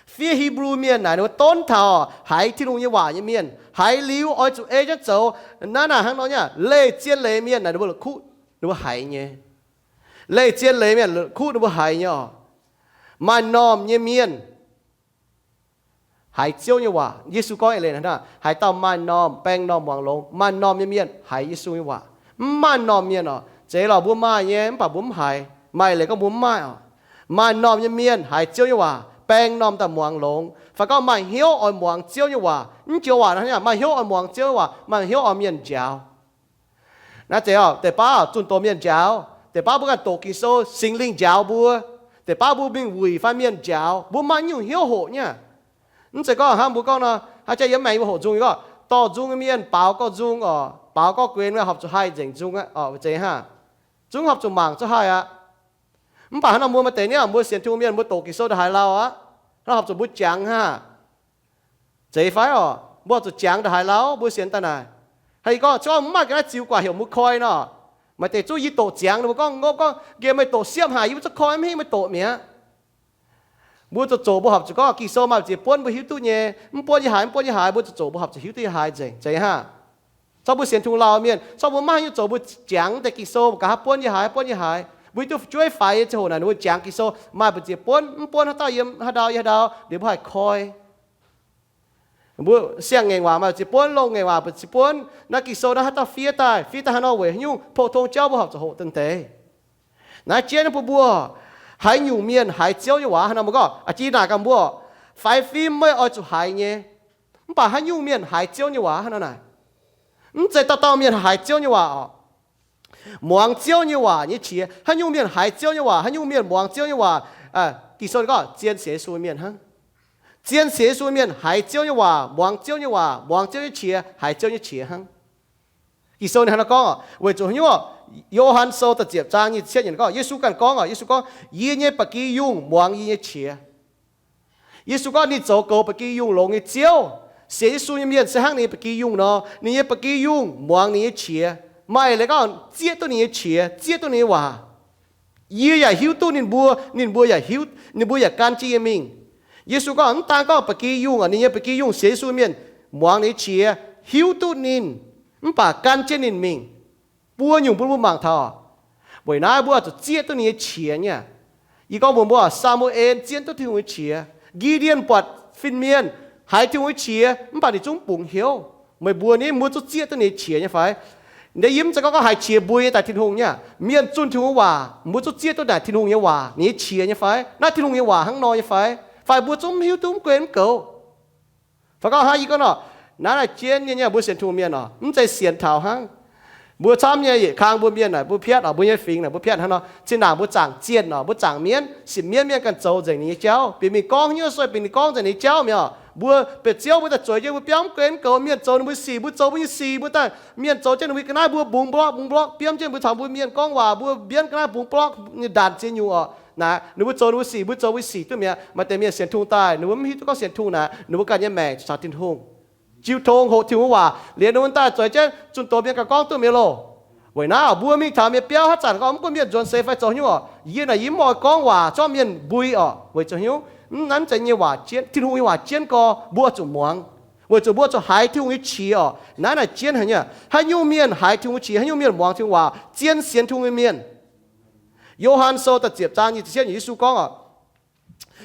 Fiev Hipv^lu Mienh naaic ninh mbuo donv taux haiz Tin-Hungh nyei waac nyei mienh, haiz liuz oix zuqc ei jienv zoux. Naaiv naaic hnangv nor nyei, leih zien leiz mienh naaic ninh mbuo la'kuqv ninh mbuo haiz nyei. Leih zien leiz mienh la'kuqv ninh mbuo haiz nyei oc. Maaih m'normh nyei mienh haiz Ziouv nyei waac. Yesu gorngv eix leiz haaix dauh maaih m'normh, baeng m'normh muangx longx. Maaih m'normh nyei mienh haiz Yesu nyei waac. Mv maaih m'normh mienh oc, zeiz lorqc, mbuo maaih nyei mv baac mbuo mv haiz. Maaih eix leiz gorngv mbuo mv maaih oc. Maaih m'normh nyei mienh haiz Ziouv nyei waac, baeng m'normh daaih muangx longx, fai gorngv maaih hnyouv oix muangx Ziouv nyei waac. Mv joux waac hnangv, maaih hnyouv oix muangx Ziouv nyei waac, maaih hnyouv oix mienh njaaux. Naaiv zeiz oc, deix baav zunh doz mienh njaaux, deix baav mbuo ganh doqc Ging-Sou, Singx Lingh njaaux mbuo, deix baav mbuo mingh wuic fai mienh njaaux, mbuo maaih nyungc hnyouv hoqc nyei. Mv zeiz gorngv hnangv mbuo gorngv nor, haaix jaax yiem maengx mbuo hoqc nzung, gorngv dorh nzung nyei mienh baaux gorx nzung oc, baaux gorx guenx, horpc zuqc haih nzengc nzung aqv oc, zeiz hnangv. Zungv horpc zuqc mangc zuqc haih aqv. Mv baac hnangv nor mbuo maaih deix niaa, mbuo sienx Tin-Hungh mienh mbuo doqc Ging-Sou ndongc haaix lauh aqv, hnangv horpc zuqc mbuo jangx hnangv. Zeiz fai oc, mbuo horpc zuqc jangx ndongc haaix lauh mbuo sienx daaih naaic. Haaix gorngv, gorngv mv maaih ga'naaiv ziux guaax heuc mbuo koi nor, maaih deix zungv yie doqc ziangx ninh mbuo gorngv, gorngv nqemh meih doqc siepv haic, yie mbuo zungv koi mv hingh meih doqc mi'aqv. Mbuo zoux zoqc mbuo horpc zuqc gorngv Ging-Sou maaih ziex buonv mbuo hiuv duqv nyei, mv buonv yie haiz, mv buonv yie haiz, mbuo zoux zoqc mbuo horpc zuqc hiuv duqv yie haaix nzengc, zeiz hnangv. Corc mbuo sienx Tin-Hungh lauh mienh, corc mbuo maiv haaix nyungc zoux mbuo jangx deix Ging-Sou, mbuo ganh haaix buonv yie haiz, haaix buonv yie haiz, mbuo hiuv duqv fu'jueiv faix nyei ziangh hoc naaic ninh mbuo jangx Ging-Sou maaih mbu'ziex buonv, mv buonv haaix dauh yiem haaix ndau yiem haaix ndau, liuz mbuo haih koi. Mbuo siang-ngaengc waac maaih ziex buonv, loz-ngaengc waac mbu'ziex buonv. Naaiv Ging-Sou naaiv haaix dauh fiev daaih, fiev daaih haaix nor weic haaix nyungc, pou-tong jauv mbuo horpc zuqc hoqc deix. Naaiv jienv mbuo mbuo, haaix nyungc mienh haiz Ziouv nyei waac hnangv nor, mbuo gorngv a'jiex naaic gaax mbuo, faix fim meih oix zuqc haiz nyei. Mv baac haaix nyungc mienh haiz Ziouv nyei waac hnangv nor naaic? Mv zeiz dauh dauh mienh haiz Ziouv nyei waac oc. Muangx Ziouv nyei waac nyei qiex. Haaix nyungc mienh haiz Ziouv nyei waac, haaix nyungc mienh muangx Ziouv nyei waac? Ging-Sou gorngv zien sienx Yesu mienh hnangv. Zien sienx Yesu mienh haiz Ziouv nyei waac, muangx Ziouv nyei waac, muangx Ziouv nyei qiex, haiz Ziouv nyei qiex hnangv. Ging-Sou ninh hnangv naaiv gorngv, weic zuqc haaix nyungc? Yo^han Sou da'ziepc zaang nyic ziepc cietv yiemc gorngv, Yesu ganh gorngv oc, Yesu gorngv, yie nyei ba'gi yungh muangx yie nyei qiex. Yesu gorngv ninh zoux goux ba'gi yungh longx nyei Ziouv. Sienx Yesu nyei mienh se hnangv ninh nyei ba'gi yungh nor, ninh nyei ba'gi yungh muangx ninh nyei qiex. Maaih leiz gorngv zieqv duqv ninh nyei qiex, zieqv duqv ninh nyei waac. Yie yaac hiuv duqv ninh mbuo, ninh mbuo yaac hiuv, ninh mbuo yaac gan jienv yie mingh. Yesu gorngv mv daan gorngv ba'gi yungh, ninh nyei ba'gi yungh sienx Yesu mienh muangx ninh nyei qiex, hiuv duqv ninh, Mv baac gan jienv ninh mingh. Buo nyungc bun mbuo mangc taux, weic naaiv mbuo oix zuqc zieqv duqv ninh nyei qiex nyei. Yie gorngv mbuox mbuo, Saa^mu^en zien duqv Tin-Hungh nyei qiex. Gi^ndien buatc fin-mienh haiz Tin-Hungh nyei qiex mv baac ninh zungv bungx hnyouv. Meih mbuo ni, mbuo zungv zieqv duqv ninh nyei qiex nyei fai? Yie mv zeiz gorngv, gorngv haaix qiex mbui nyei daaih Tin-Hungh nyei. Mienh zunh Tin-Hungh waac, mbuo zungv zieqv duqv naaic Tin-Hungh nyei waac, ninh nyei qiex nyei fai? Naaiv Tin-Hungh nyei waac hnangv nor nyei fai? Fai mbuo zungv mv hiuv duqv, mv guen mv goux? Fai gorngv hnangv yie gorngv nor, naaiv naaic jienv nyei, mbuo sienx Tin-Hungh mienh oc, mv zeiz sienx taux hnangv. Mbuo camv nyei yietc kang mbuo mienh naaic, mbuo piatv oc, mbuo nyei fingx naaic, mbuo piatv hnangv nor, zinh ndaangc mbuo zaangc zienh oc, mbuo zaangc mienv, sienx mienv mienh ganh zoux nzengc ninh nyei jauv, bieqc mingh gorngv hnyouv sueih bieqc ninh gorngv nzengc ninh nyei jauv mi'aqv. Mbuo bieqc Ziouv mbuo daaih zueiz jienv mbuo biauv mv guen mv goux, mienh zoux ninh mbuo sic, mbuo zoux mbuo nyei sic, mbuo daaih mienh zoux jienv ninh mbuo ga'naaiv mbuo mbungx mblorqv mbungx mblorqv, biomv jienv mbuo caux mbuo mienh gorngv waac, mbuo mbienv ga'naaiv mbungx mblorqv, ninh ndaanc ziex nyungc oc. Naaic ninh mbuo zoux ninh mbuo sic, mbuo zoux mbuo sic duqv mi'aqv. Maaih deix mienh sienx Tin-Hungh daaih ninh mbuo mv hiuv duqv gorngv sienx Tin-Hungh naaic, ninh mbuo ganh nyei maengc caux Tin-Hungh jiu tong hoqc Tin-Hungh waac liuz ninh mbuo daaih zueiz jienv zunh doz mienh ganh gorngv duqv mi'aqv loh. Weic naaiv mbuo mingh taux mienh biauv haaix zanc gorngv mv gunv mienh nzuonx seix fai zoux hnyouv oc, yie naaic yie mv oix gorngv waac zorqv mienh mbui oc, weic zuqc hnyouv mv nanv zeiz nyei waac jienv, Tin-Hungh nyei waac jienv gorx, mbuo oix zuqc muangx, weic zuqc mbuo zuqc haiz Tin-Hungh nyei qiex oc. Naaiv naaic jienv haic nyei, haaix nyungc mienh haiz Tin-Hungh qiex, haaix nyungc mienh muangx Tin-Hungh waac, zien sienx Tin-Hungh nyei mienh. Yo^han Sou da'ziepc zaang nyic ziepc cietv, Yesu gorngv oc,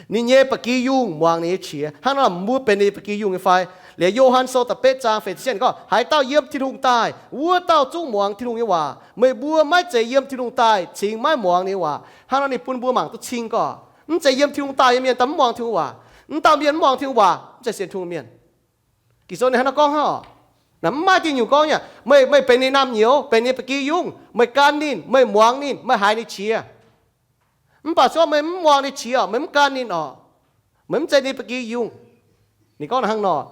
ninh nyei ba'gi yungh muangx ninh nyei qiex. Hnangv nor mbuo benx ninh ba'gi yungh nyei fai? Liuz Yo^han Sou da'betv zaang feix ziepc cietv gorngv, haaix dauh yiem Tin-Hungh daaih, wuov dauh zungv muangx Tin-Hungh nyei waac. Meih mbuo maiv zeiz yiem Tin-Hungh daaih cingx maiv muangx ninh nyei waac. Hnangv nor ninh bun mbuo mangc duqv cing gorngv mv zeiz yiem Tin-Hungh daaih nyei mienh daaih mv muangx Tin-Hungh waac. Mv dauh mienh mv muangx Tin-Hungh waac mv zeiz sienx Tin-Hungh mienh. Ging-Sou ninh hnangv nor gorngv hnangv oc. Naaic mv maaih diuh nyungc gorngv nyei, meih, meih benx ninh naamh nyouz, benx ninh ba'gi yungh, meih gan ninh, meih muangx ninh, meih haiz ninh qiex. Mv baac se gorngv meih mv muangx ninh qiex oc, meih mv gan ninh oc, meih mv zeiz ninh ba'gi yungh. Ninh gorngv hnangv nor.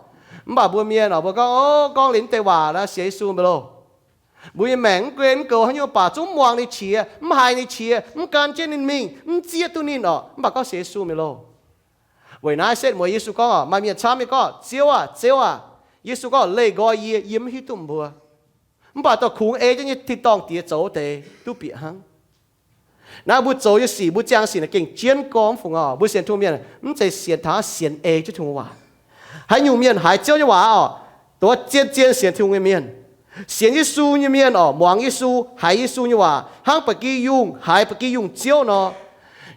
Mv baac mbuo mienh oc, mbuo gorngv, o, gorngv liuz mv deix waac nor, sienx Yesu mi'aqv loh. Mbuo nyei maengc mv guen mv goux haaix nyungc baac zungv mv muangx ninh qiex, mv haiz ninh qiex, mv gan jienv ninh mingh, mv zieqv duqv ninh oc, mv baac gorngv sienx Yesu mi'aqv loh. Weic naaiv setv mueiz Yesu gorngv oc, maaih mienh camv nyei gorngv, Ziouv aah! Ziouv aah! Yesu gorngv, leih nqoi yie, yie mv hiuv duqv mbuo. Mv baac dorh kungx ei jienv nyei tin-dorngh Diex zoux deix duqv bieqc hnangv. Naaiv mbuo zoux nyei sic, mbuo ziangh sic naaic gengh jienv gorngv mv fungc oc. Mbuo sienx Tin-Hungh mienh mv zeiz sienx taux sienx ei jienv Tin-Hungh waac. Haaix nyungc mienh haiz Ziouv nyei waac oc, dongh zien zien sienx Tin-Hungh nyei mienh. Sienx Yesu nyei mienh oc, muangx Yesu, haiz Yesu nyei waac hnangv ba'gi yungh haiz ba'gi yungh Ziouv nor.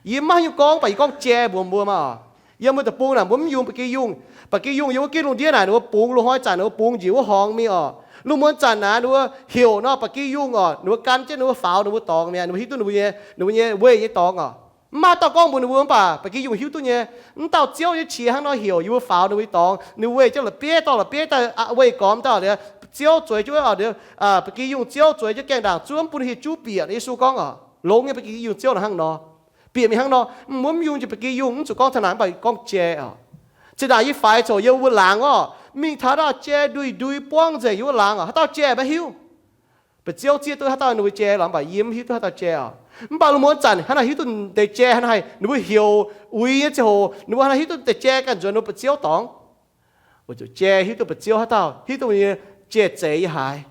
Yie mv maaih haaix nyungc gorngv, mv baac yie gorngv jai mbuox mbuo maah oc. Yiem mbuo deic-bung naaic mbuo mv yungz ba'gi yungh. Ba'gi yungh yiem wuov gitv lungh ndiev naaic ninh mbuo bungx, loz-hnoi zanc ninh mbuo bungx njiec wuov horngz mingh oc. Lungh muonz zanc naaic ninh mbuo heuc nor ba'gi yungh oc, ninh mbuo gan jienv ninh mbuo faaux ninh mbuo dorngx mi'aqv, ninh mbuo hiuv duqv ninh mbuo nyei, ninh mbuo nyei weih nyei dorngx oc. Mv maaih dauh gorngv mbuox ninh mbuo, mv baac ba'gi yungh hiuv duqv nyei. Mv dauh Ziouv nyei qiex hnangv nor heuc yie mbuo faaux ninh mbuo nyei dorngx, ninh mbuo weih jienv la'bieiv dorh la'bieiv daaih weih gormx dauh liuz, Ziouv zueiz jienv, ba'gi yungh Ziouv zueiz jienv gaengh ndaangc zuov mv bun hieh juv bieqc. Yesu gorngv oc, longx nyei ba'gi yungh Ziouv naaic hnangv nor. Bieqc mingh hnangv nor, mv, mv yungz jiex ba'gi yungh, mv zuqc gorngv taux naaic, mv baac gorngv jai oc. Zinh ndaangc yie faix coc yiem wuov laangz oc, mingh taux haaix dauh jai ndui-ndui buangv nzengc yiem wuov laangz oc, haaix dauh jai maiv hiuv. Ba'ziouv zieqv duqv haaix dauh ninh mbuo jai lorqc, mv baac yie mv hiuv duqv haaix dauh jai oc. Mv baac lungh muonz zanc haaix nor hiuv duqv deix jai haaix nor haih ninh mbuo heuc uix nyei ziangh hoc, ninh mbuo haaix nor hiuv duqv deix jai ganh nzuonx ninh mbuo ba'ziouv dorngx. Weic zuqc jai hiuv duqv ba'ziouv haaix dauh, hiuv duqv nyei jai zeiz yie haiz.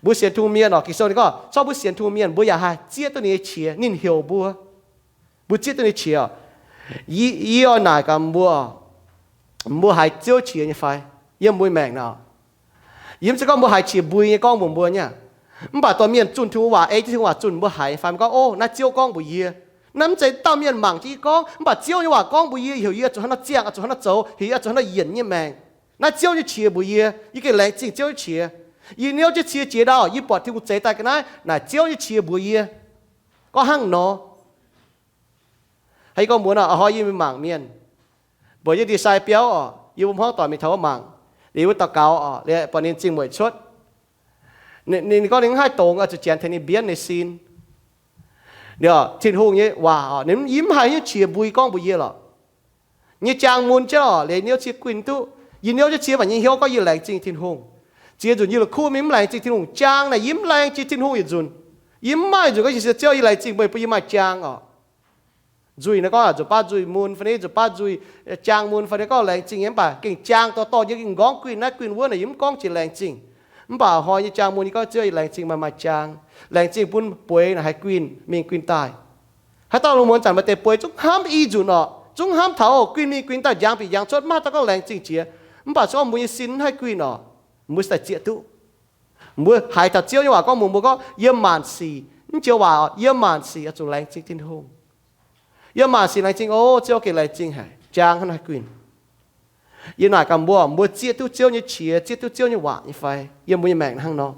Mbuo sienx Tin-Hungh mienh oc, Ging-Sou ninh gorngv, corc mbuo sienx Tin-Hungh mienh mbuo yaac haih zieqv duqv ninh nyei qiex, ninh heuc mbuo, mbuo zieqv duqv ninh nyei qiex oc. Yie, yie oix naaic gaax mbuo, mbuo haiz Ziouv qiex nyei fai? Yiem mbuo maengc naaic, yie mv zeiz gorngv mbuo haiz qiex mbui nyei gorngv mbuox mbuo nyei aqv. Mv baac dorh mienh zunh Tin-Hungh waac, ei jienv Tin-Hungh waac zunh, mbuo haiz nyei fai? Mbuo gorngv, o, naaiv Ziouv gorngv mbuox yie. Naaiv mv zeiz dauh mienh mangc jienv yie gorngv, mv baac Ziouv nyei waac gorngv mbuox yie, heuc yie zuqc hnangv nor ziangh, zuqc hnangv nor zoux, heuc yie zuqc hnangv nor yienc nyei maengc. Naaiv Ziouv nyei qiex mbuox yie, yie gengh laengz zingh Ziouv nyei qiex. Yie niouv jienv cie jiex ndau, yie buatc Tin-Hungh zeix daaih ga'naaiv, naaic Ziouv nyei qiex mbuox yie. Gorngv hnangv nor. Haaix gorngv mbuox nor, a'hnoi yie mingh mangc mienh, mbuo yiem ndie-sai biauv oc, yie mbuo hmuangv doic mingh taux wuov mangc, liuz yie mbuo daux gaux oc, liuz buatc ninh zingh mueic cuotv. Ninh, ninh gorngv ninh mv haih dongz, zuqc janx tengx ninh mbienv ninh sin. Liuz Tin-Hungh nyei waac oc, ninh, yie mv haih nyei qiex mbui gorngv mbuox yie lorqc. Nyei jaang mun jienv oc, liuz niouv cie guinh duqv. Yie niouv jienv cie mv baac nyei hnyouv gorngv yie laengz zingh Tin-Hungh. Ziex nzunc yie la'kuqv mingh mv laengz zingh Tin-Hungh. Jaang naaic yie mv laengz zingh Tin-Hungh yietc nzunc. Yie mv maaih nzunc gorngv, Ziouv, yie laengz zingh meih bun yie maaih jaang oc. Nzuih naaiv gorngv zuqc baav nzuih mun fai, zuqc baav nzuih, jaang mun fai, gorngv laengz zingh nyei, mv baac gengh jaang dorh dorh nyei, gengh nqorngv guinh naaiv guinh wuov naaic, yie mv gorngv jiex laengz zingh. Mv baac a'hnoi nyei jaang mun yie gorngv, Ziouv, yie laengz zingh meih maaih jaang. Laengz zingh bun bueix naaic haih guinh mingh guinh daaih. Haaix dauh lungh muonz zanc maaih deix bueix zungv hnamv i nzunc oc, zungv hnamv taux guinh mingh guinh daaih, njang bieqc njang cuotv, mv maaih dauh gorngv laengz zingh jiex. Mv baac se gorngv mbuo nyei sin mv haih guinh oc. Mbuo se daaih zieqv duqv. Mbuo haiz taux Ziouv nyei waac gorngv mbuox mbuo gorngv, yiem maanc sic, mv joux waac, yiem maanc sic oix zuqc laengz zingh Tin-Hungh. Yiem maanc sic laengz zingh, o, Ziouv gengh laengz zingh haic, jang hnangv naaiv guinh. Yie naaic gaax mbuo, mbuo zieqv duqv Ziouv nyei qiex, zieqv duqv Ziouv nyei waac nyei fai? Yiem mbuo nyei maengc hnangv nor,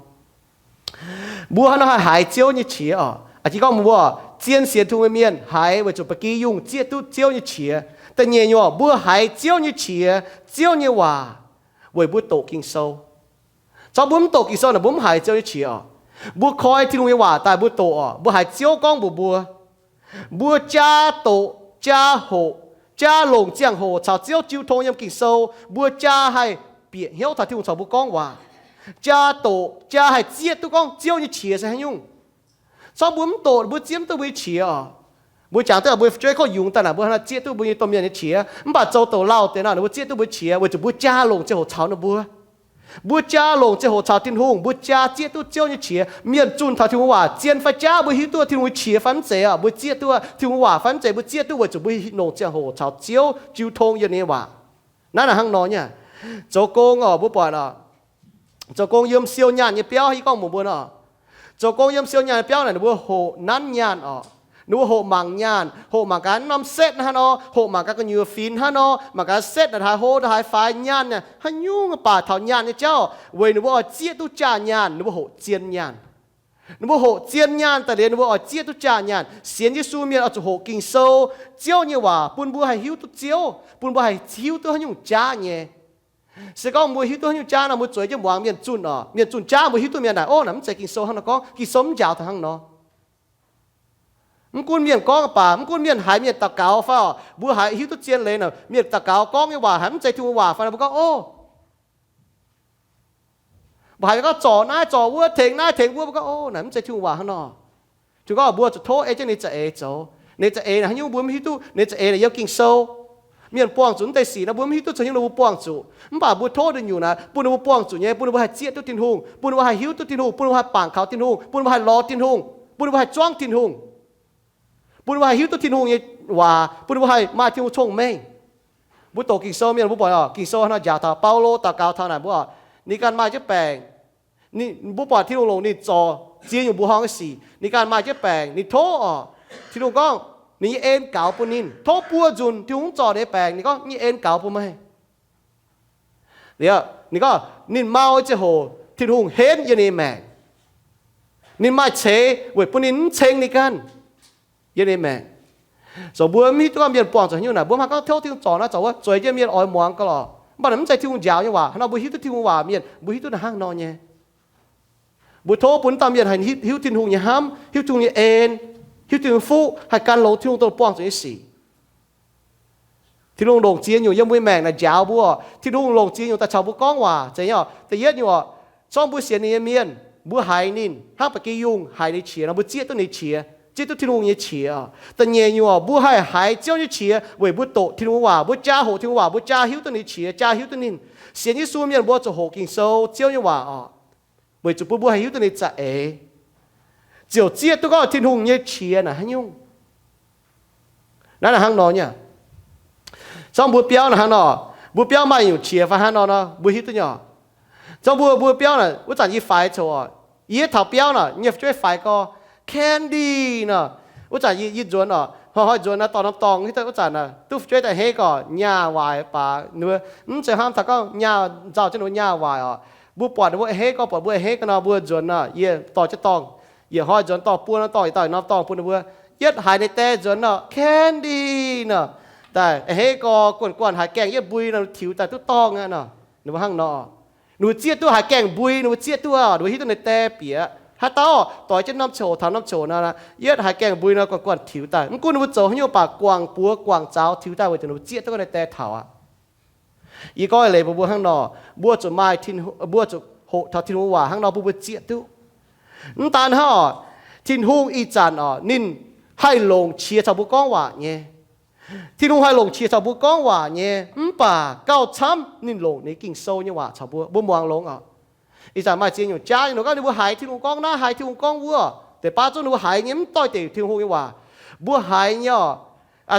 mbuo hnangv nor haih haiz Ziouv nyei qiex oc. Aa, jiex gorngv mbuo zien sienx Tin-Hungh nyei mienh haiz weic zuqc ba'gi yungh zieqv duqv Ziouv nyei qiex. Da'nyeic nyungc, mbuo haiz Ziouv nyei qiex, Ziouv nyei waac, weic mbuo doqc Ging-Sou. Corc mbuo mv doqc Ging-Sou naaic, mbuo mv haiz Ziouv nyei qiex oc. Mbuo koi Tin-Hungh nyei waac daaih mbuo doqc oc, mbuo haiz Ziouv gorngv mbuox mbuo, mbuo jaa doqc, jaa hoqc, jaa longc ziangh hoc caux Ziouv jiu tong yiem Ging-Sou, mbuo jaa haih bieqc hnyouv taux Tin-Hungh caux mbuo gorngv waac, jaa doqc, jaa haih zieqv duqv gorngv Ziouv nyei qiex se haaix nyungc. Corc mbuo mv doqc, mbuo zieqv mv duqv mbuo nyei qiex oc. Mbuo jangx duqv mbuo fu'jueiv gorngv yungz daaih naaic, mbuo hnangv naaic zieqv duqv mbuo nyei domh mienh nyei qiex, mv baac zoux douc lauh deix nor, ninh mbuo zieqv duqv mbuo qiex weic zuqc mbuo jaa longc ziangh hoc caux ninh mbuo. Mbuo jaa longc ziangh hoc caux Tin-Hungh, mbuo jaa zieqv duqv Ziouv nyei qiex. Mienh zunh taux Tin-Hungh waac zien fai jaav, mbuo hiuv duqv Tin-Hungh nyei qiex fai mv zeiz oc, mbuo zieqv duqv Tin-Hungh waac fai mv zeiz, mbuo zieqv duqv weic zuqc mbuo longc ziangh hoc caux Ziouv jiu tong yiem ninh nyei waac. Naaiv naaic hnangv nor nyei. Zoux gong oc, mbuo buatc oc, zoux gong yiem siou nyaanh nyei biauv, yie gorngv mbuox mbuo nor, zoux gong yiem siou nyaanh nyei biauv naaic, ninh mbuo hoqc nanv nyaanh oc. Ninh mbuo hoqc mangc nyaanh, hoqc mangc gaax norm setv hnangv nor, hoqc mangc gaax gu'nyuoz finx hnangv nor, mangc gaax setv naaic haaix hlo, haaix faix nyaanh, haaix nyungc, mv baac taux nyaanh nyei jauv weic ninh mbuo oix zieqv duqv jaa nyaanh, ninh mbuo hoqc zien nyaanh. Ninh mbuo hoqc zien nyaanh daaih liuz, ninh mbuo oix zieqv duqv jaa nyaanh. Sienx Yesu mienh oix zuqc hoqc Ging-Sou, Ziouv nyei waac, bun mbuo haih hiuv duqv Ziouv, bun mbuo haih hiuv duqv haaix nyungc jaav nyei. Se gorngv mbuo hiuv duqv haaix nyungc jaav nor, mbuo zueiz jienv muangx mienh zunh oc, mienh zunh jaav mbuo hiuv duqv mienh naaic, o, naaic mv zeiz Ging-Sou hnangv nor gorngv, Ging-Sou mv njaaux taux hnangv nor. Mv gunv mienh gorngv baac, mv gunv mienh haiz mienh daux gaux fai oc, mbuo haiz hiuv duqv zien leiz naaic, mienh daux gaux gorngv nyei waac haiz mv zeiz Tin-Hungh waac fai nor, mbuo gorngv, o, mbuo haiz gorngv zorc naaiv zorc wuov, tengx naaiv tengx wuov, mbuo gorngv, o, naaic mv zeiz Tin-Hungh waac hnangv nor. Tin-Hungh gorngv mbuo zuqc tov ei jienv ninh za'eix zoux. Ninh za'eix naaic haaix nyungc mbuo mv hiuv duqv, ninh za'eix naaic yiem Ging-Sou. Mienh buangh zuqc mv deix sic nor, mbuo mv hiuv duqv haaix nyungc nor mbuo buangh zuqc. Mv baac mbuo tov nduqc nyungc naaic bun ninh mbuo buangh zuqc nyei, bun ninh mbuo haih zieqv duqv Tin-Hungh, bun ninh mbuo haih hiuv duqv Tin-Hungh, bun ninh mbuo haih bangc kaux Tin-Hungh, bun ninh mbuo haih lorz Tin-Hungh, bun ninh mbuo haih zuangv Tin-Hungh, bun ninh mbuo haih hiuv duqv Tin-Hungh nyei waac, bun ninh mbuo haih maaih Tin-Hungh cong-mengh. Mbuo doqc Ging-Sou mienh mbuo buatc oc, Ging-Sou hnangv nor njaaux taux Baulo daux gaux taux naaic mbuo oc, ninh ganh maaih jienv baengc. Ninh, mbuo buatc Tin-Hungh longc ninh zorc ziex nyungc mbuoqc horngh nyei sic. Ninh ganh maaih jienv baengc, ninh tov oc. Tin-Hungh gorngv ninh nyei en gaux bun ninh. Tov buo nzunc Tin-Hungh mv zorc ninh nyei baengc, ninh gorngv, nyei en gaux bun meih. Liuz ninh gorngv ninh mau ziangh hoc Tin-Hungh henv yiem ninh nyei maengc. Ninh maaih ceix weic bun ninh mv ceng ninh ganh yiem ninh nyei maengc. Zoux mbuo mv hiuv duqv gorngv mienh buangh zuqc haaix nyungc naaic, mbuo mv haih gorngv tov Tin-Hungh zorc naaiv zorc wuov, zueiz jienv mienh oix muangx gau lorqc. Mv baac naaic mv zeiz Tin-Hungh njaaux nyei waac. Hnangv nor mbuo hiuv duqv Tin-Hungh waac mienh, mbuo hiuv duqv naaic hnangv nor nyei. Mbuo tov bun dauh mienh haih hiuv Tin-Hungh nyei hnamv, hiuv Tin-Hungh nyei en, hiuv Tin-Hungh nyei fuqv, haih gan longx Tin-Hungh dongh buangh zuqc nyei sic. Tin-Hungh longc ziex nyungc yiem mbuo maengc naaic njaaux mbuo. Tin-Hungh longc ziex nyungc daaih caux mbuo gorngv waac. Zeiz nyei oc. Da'yietv nyungc oc, zorngv mbuo sienx ninh nyei mienh, mbuo haiz ninh hnangv ba'gi yungh haiz ninh qiex nor, mbuo zieqv duqv ninh qiex, zieqv duqv Tin-Hungh nyei qiex oc. Da'nyeic nyungc oc, mbuo haih haiz Ziouv nyei qiex weic mbuo doqc Tin-Hungh waac, mbuo jaa hoqc Tin-Hungh waac, mbuo jaa hiuv duqv ninh qiex, jaa hiuv duqv ninh. Sienx Yesu mienh mbuo zuqc hoqc Ging-Sou, Ziouv nyei waac oc, weic zuqc bun mbuo haih hiuv duqv ninh za'eix, ziouc zieqv duqv gorngv Tin-Hungh nyei qiex naaic haaix nyungc. Naaiv naaic hnangv nor nyei. Zorngv mbuo biauv naaic hnangv nor, mbuo biauv maaih nyungc qiex fai hnangv nor nor, mbuo hiuv duqv nyei oc. Zorngv mbuo, mbuo biauv naaic, wuov zanc yie faix coc oc, yie taux biauv naaic, yie nyei fu'jueiv faix gorx, Candy nor. Wuov zanc yie, yie nzuonx oc, hnoi-hnoi nzuonx naaiv dorh norm dorngh, wuov zanc naaic duqv fu'jueiv daaih a'hneiv gorx nyaah waaic baac, mv zeiz hnamv taux gorngv nyaah nzauh jienv ninh mbuo nyaah waaic oc. Mbuo buatc ninh mbuo a'hneiv gorx, buatc mbuo a'hneiv gorx nor, mbuo nzuonx naaic, yie dorh jienv dorngh, yietc hnoi nzuonx dorh buo norm dorngh, yietc dauh norm dorngh bun ninh mbuo. Yietv haiz ninh die nzuonx nor, Candy nor, daaih a'hneiv gorx guanh guanh haiz gaengh yietv mbui nor, tiux daaih duqv dorngh aqv nor. Ninh mbuo hnangv nor, ninh mbuo zieqv duqv haiz gaengh mbui, ninh mbuo zieqv duqv, ninh mbuo hiuv duqv ninh die bieqc. Haaix dauh doix jienv norm coc taux norm coc nor, yietv haiz gaengh mbui nor guanh guanh tiux daaih. Mv gunv ninh mbuo zoux haaix nyungc baac guangc buoz guangc zaux tiux daaih weic zuqc ninh mbuo zieqv duqv ninh die taux aqv. Yie gorngv leiz mbuox mbuo hnangv nor, mbuo zuqc maaih, mbuo zuqc hoqc taux Tin-Hungh waac hnangv nor bun mbuo zieqv duqv. Mv daan hnangv oc, Tin-Hungh ih zanc oc, ninh haih longc qiex caux mbuo gorngv waac nyei. Tin-Hungh haih longc qiex caux mbuo gorngv waac nyei, mv baac gauh camv ninh longc ninh Ging-Sou nyei waac caux mbuo, mbuo muangx longx oc. Ih zanc maaih ziex nyungc jaav nyei, ninh gorngv ninh mbuo haiz Tin-Hungh gorngv naaiv, haiz Tin-Hungh gorngv wuov, deix baav zungv ninh mbuo haiz nyei mv doix deix Tin-Hungh nyei waac. Mbuo haiz nyei oc,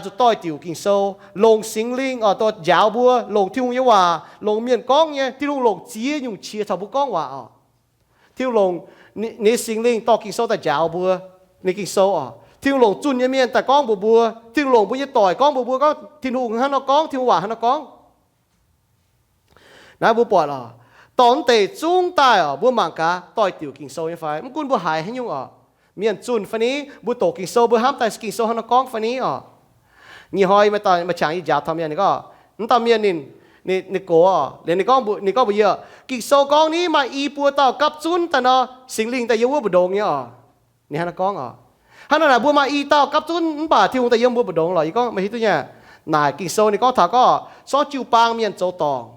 zuqc doix-diuc Ging-Sou, longc Singx Lingh oc, dorh njaaux mbuo, longc Tin-Hungh nyei waac, longc mienh gorngv nyei. Tin-Hungh longc ziex nyungc qiex caux mbuo gorngv waac oc. Tin-Hungh longc ninh Singx Lingh dorh Ging-Sou daaih njaaux mbuo, ninh Ging-Sou oc. Tin-Hungh longc zunh nyei mienh daaih gorngv mbuox mbuo. Tin-Hungh longc mbuo nyei doic gorngv mbuox mbuo gorngv Tin-Hungh hnangv nor gorngv, Tin-Hungh waac hnangv nor gorngv. Naaiv mbuo buatc oc, dorh mv deix zungv daaih oc, mbuo mangc gaax doix-diuc Ging-Sou nyei fai? Mv gunv mbuo haiz haaix nyungc oc, mienh zunh fai ni, mbuo doqc Ging-Sou mbuo hnamv daaih Ging-Sou hnangv nor gorngv fai ni oc. Nyei hnoi maaih qangx yie njaaux taux mienh, ninh gorngv, mv dauh mienh ninh, ninh gox oc, liuz ninh gorngv mbuox yie, Ging-Sou gorngv ni maaih i buo dauh gapv zunv daaih nor, Singx Lingh daaih yiem wuov mbu'ndongx nyei oc. Ninh hnangv nor gorngv oc. Hnangv nor naaic mbuo maaih i dauh gapv zunv mv baac Tin-Hungh daaih yiem mbuo mbu'ndongx lorqc. Yie gorngv meih hiuv duqv nyei. Naaic Ging-Sou ninh gorngv taux gorngv, sorng jiu-baang mienh zoux dorngc.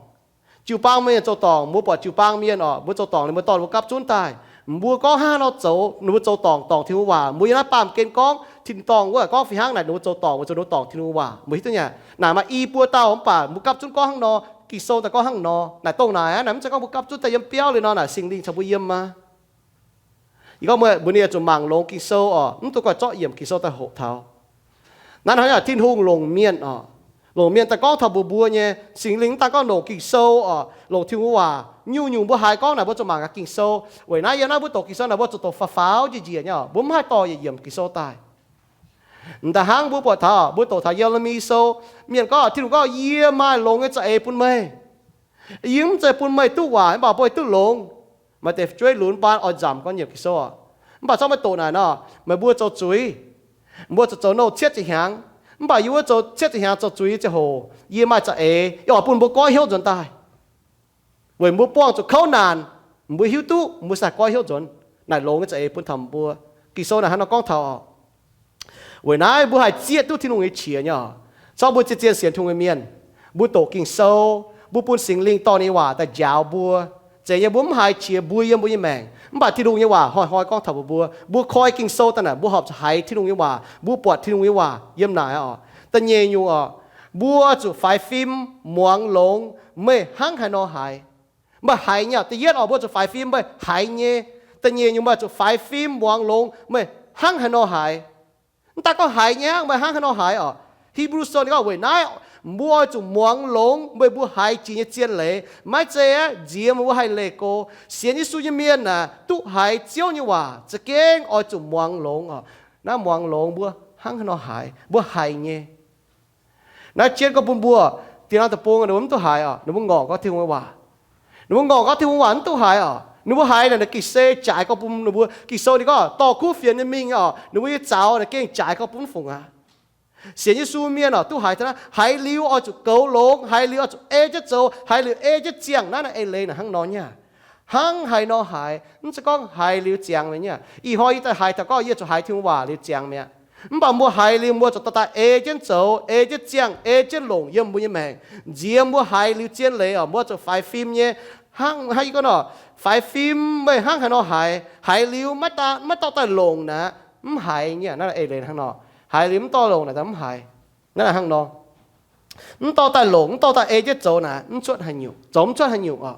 Jiu-baang mienh zoux dorngc, mbuo buatc jiu-baang mienh oc, mbuo zoux dorngc ninh mbuo dorh ninh mbuo gapv zunv daaih. Mbuo gorngv hnangv haaix nor zoux, ninh mbuo zoux dorngc dorngc Tin-Hungh waac. Mbuo yiem naaiv baamh gen gorngv tin-dorngh wuov gorngv fih hnangv naaic, ninh mbuo zoux dorngc, mbuo zoux ninh mbuo dorngc Tin-Hungh waac. Mbuo hiuv duqv nyei. Naaic maaih i buo dauh mv baac mbuo gapv zunv gorngv hnangv nor. Ging-Sou daaih gorngv hnangv nor. Naaic dongh naaic aqv, naaic mv zeiz gorngv mbuo gapv zunv daaih yiem biauv liuz nor naaic Singx Lingh caux mbuo yiem aqv. Yie gorngv mbuox ninh oix zuqc mangc longx Ging-Sou oc, mv dungx goiv zorqv yiemc Ging-Sou daaih hoqc taux. Naaiv hnangv naaic Tin-Hungh longc mienh oc, longc mienh daaih gorngv taux mbuox mbuo nyei. Singx Lingh mv daan gorngv longc Ging-Sou oc, longc Tin-Hungh waac. Nyungc-nyungc mbuo haiz gorngv naaic mbuo zuqc mangc gaax Ging-Sou. Weic naaiv yiem naaiv mbuo doqc Ging-Sou naaic mbuo zuqc doqc faaux-faaux njiec njiec nyei oc, mbuo mv haih dorh yietc yiemc Ging-Sou daaih. M'daaih hnangv mbuo buatc taux, mbuo doqc taux Ye^le^mi Sou, mienh gorngv, Tin-Hungh gorngv, Yie maaih longx nyei za'eix bun meih. Yie mv zeiz bun meih duqv waaic, mv baac bun meih duqv longx. Maaih deix fu'jueiv lunx baan oix nzamc gorn nyiemc Ging-Sou oc. Mv baac zorqv meih doqc naaic nor, meih mbuo zoux zuiz, mbuo zuqc zoux nouh cietv ziepc hnyangx. Mv baac yie wuov zoux cietv ziepc hnyangx zoux zuiz ziangh hoc, yie maaih za'eix, yie oix bun mbuo goiv hnyouv nzuonx daaih. Weic mbuo buangh zuqc kouv naanc, mbuo hiuv duqv mbuo sai goiv hnyouv nzuonx. Naaic longx nyei za'eix bun taux mbuo. Ging-Sou naaic hnangv nor gorngv taux oc. Weic naaiv mbuo haih zieqv duqv Tin-Hungh nyei qiex nyei oc. Zorqv mbuo zien-zien sienx Tin-Hungh nyei mienh, mbuo doqc Ging-Sou, mbuo bun Singx Lingh dorh ninh nyei waac daaih njaaux mbuo. Zeiz nyei mbuo mv haiz qiex mbuo yiem mbuo nyei maengc, mv baac Tin-Hungh nyei waac hnoi-hnoi gorngv taux mbuo. Mbuo koi Ging-Sou daaih naaic, mbuo horpc zuqc haiz Tin-Hungh nyei waac, mbuo buatc Tin-Hungh nyei waac yiem naaic oc. Da'nyeic nyungc oc, mbuo zuqc faix fim muangx longx meih hnangv haaix nor haiz. Meih haiz nyei oc. Da'yietv oc, mbuo zuqc faix fim meih haiz nyei. Da'nyeic nyungc, meih zuqc faix fim muangx longx meih hnangv haaix nor haiz. Mv daan gorngv haiz nyei hnangv, meih hnangv haaix nor haiz oc. Hipv^lu Sou ninh gorngv, weic naaiv mbuo oix zuqc muangx longx meih mbuo haiz jiex nyei zien leiz. Maiv zeiz aqv, nziex meih mbuo haih leih go. Sienx Yesu nyei mienh aah, duqv haiz Ziouv nyei waac za'gengh oix zuqc muangx longx oc. Naaiv muangx longx mbuo hnangv haaix nor haiz, mbuo haiz nyei. Naaiv jienv gorngv bun mbuo, dieh norm deic-bung ninh mbuo mv duqv haiz oc, ninh mbuo ngorc gorngv Tin-Hungh nyei waac. Ninh mbuo ngorc gorngv Tin-Hungh waac mv duqv haiz oc. Ninh mbuo haiz naaic, naaic Ging-Sou jaaix gorngv bun ninh mbuo, Ging-Sou ninh gorngv dorh kuv fienx nyei mingh oc, ninh mbuo nyei zaux naaic gengh jaaix gorngv bun mv fungc aqv. Sienx Yesu mienh oc, duqv haiz taux naaiv, haiz liuz oix zuqc goux longx, haiz liuz oix zuqc ei jienv zoux, haiz liuz ei jienv ziangh. Naaiv naaic eix leiz naaic hnangv nor nyei. Hnangv haaix nor haiz, mv zeiz gorngv haiz liuz ziangx mi'aqv. Ih hnoi yie daaih haiz taux gorngv yie zuqc haiz Tin-Hungh waac liuz ziangx mi'aqv. Mv baac mbuo haiz liuz mbuo zuqc dorh daaih ei jienv zoux, ei jienv ziangh, ei jienv longc yiem mbuo nyei maengc. Nziex mbuo haiz liuz zien leiz oc, mbuo zuqc faix fim nyei. Hnangv, hnangv yie gorngv nor, faix fim meih hnangv haaix nor haiz, haiz liuz maiv dorh daaih longc naaic, mv haiz nyei. Naaiv eix leiz hnangv nor, haiz liuz mv dorh longc naaic, mv haiz. Naaiv hnangv nor, mv dorh daaih longc, mv dorh daaih ei jienv zoux naaic, mv cuotv haaix nyungc, zoux mv cuotv haaix nyungc oc.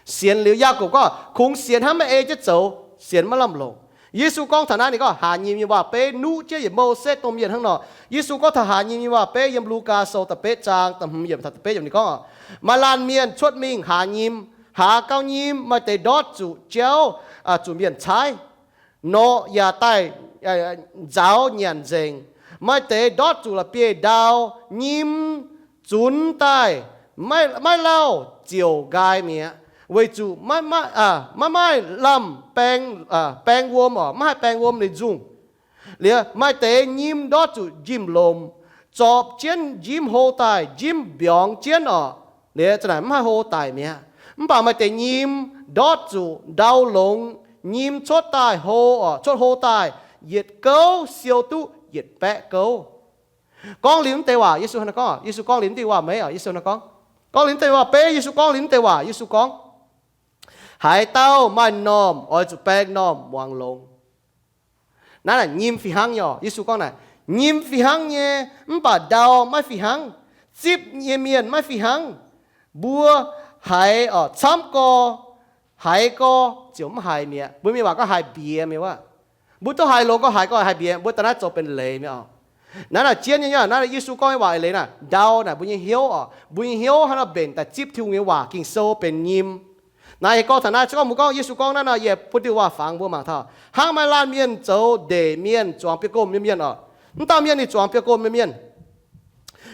Sienx liuz, Yaagorpc gorngv, kungx sienx hnangv maiv ei jienv zoux, sienx maiv lamh longc. Yesu gorngv taux naaiv ninh gorngv, haaz nyim nyei waac-beiv nuqv jienv yietc Mose dongh mienh hnangv nor. Yesu gorngv taux haaz nyim nyei waac-beiv yiem Lugaa Sou da'betv zaang da'hmz yiemc taux da'betv yiemc ninh gorngv, maaih laanh mienh cuotv mingh haaz nyim, haaz gauh nyim, maaih deix ndortv zuqc jauv, zuqc mienh caaiv, norqc yaac daaih nzaaux nyanc nzengc. Maaih deix ndortv zuqc la'bieiv-ndau, nyim zunx daaih, maiv lauh ziouc nqaai mi'aqv, weic zuqc maiv maaih lamh baeng wuom oc, maiv haih baeng wuom ninh nzungh. Liuz maaih deix nyim ndortv zuqc njimv-lomc, zorpc jienv njimv hlo daaih, njimv mbiorngz jienv oc. Liuz za'naaic mv haih hlo daic mi'aqv. Mv baac maaih deix nyim ndortv zuqc ndau longx, nyim cuotv daaih hlo oc, cuotv hlo daaih, yietc gouv siou duqv yietc baeqv gouv. Gorngv liuz mv deix waac, Yesu hnangv naaiv gorngv, Yesu gorngv liuz mv deix waac-meiv oc, Yesu hnangv naaiv gorngv. Gorngv liuz mv deix waac-beiv, Yesu gorngv liuz mv deix waac, Yesu gorngv, haaix dauh maaih m'normh oix zuqc baeng m'normh muangx longx. Naaiv naaic nyim fih hnangv nyei oc. Yesu gorngv naaic, nyim fih hnangv nyei, mv baac ndau maiv fih hnangv. Zipv nyei mienh maiv fih hnangv. Mbuo haiz oc, camv gorx, haiz gorx ziouc mv haiz mi'aqv. Mbuo mienh waac gorngv haiz mbiex mi'aqv. Mbuo duqv haiz longx gorx, haiz gorx haiz mbiex, mbuo daaih naaiv zoux benx leiz mi'aqv oc. Naaiv naaic zien nyei, naaiv Yesu gorngv nyei waac eix leiz naaic, ndau naaic mbuo nyei hnyouv oc, mbuo nyei hnyouv hnangv nor mbenc daaih zipv Tin-Hungh nyei waac, Ging-Sou benx nyim. Naaiv yie gorngv taux naaiv se gorngv mbuo gorngv Yesu gorngv naaiv nor, yie bun diuh waac fangx mbuo mangc taux hnangv maaih laanh mienh zoux ndeic mienh zuangx biouv-gomh nyei mienh oc. Mv dauh mienh ninh zuangx biouv-gomh nyei mienh,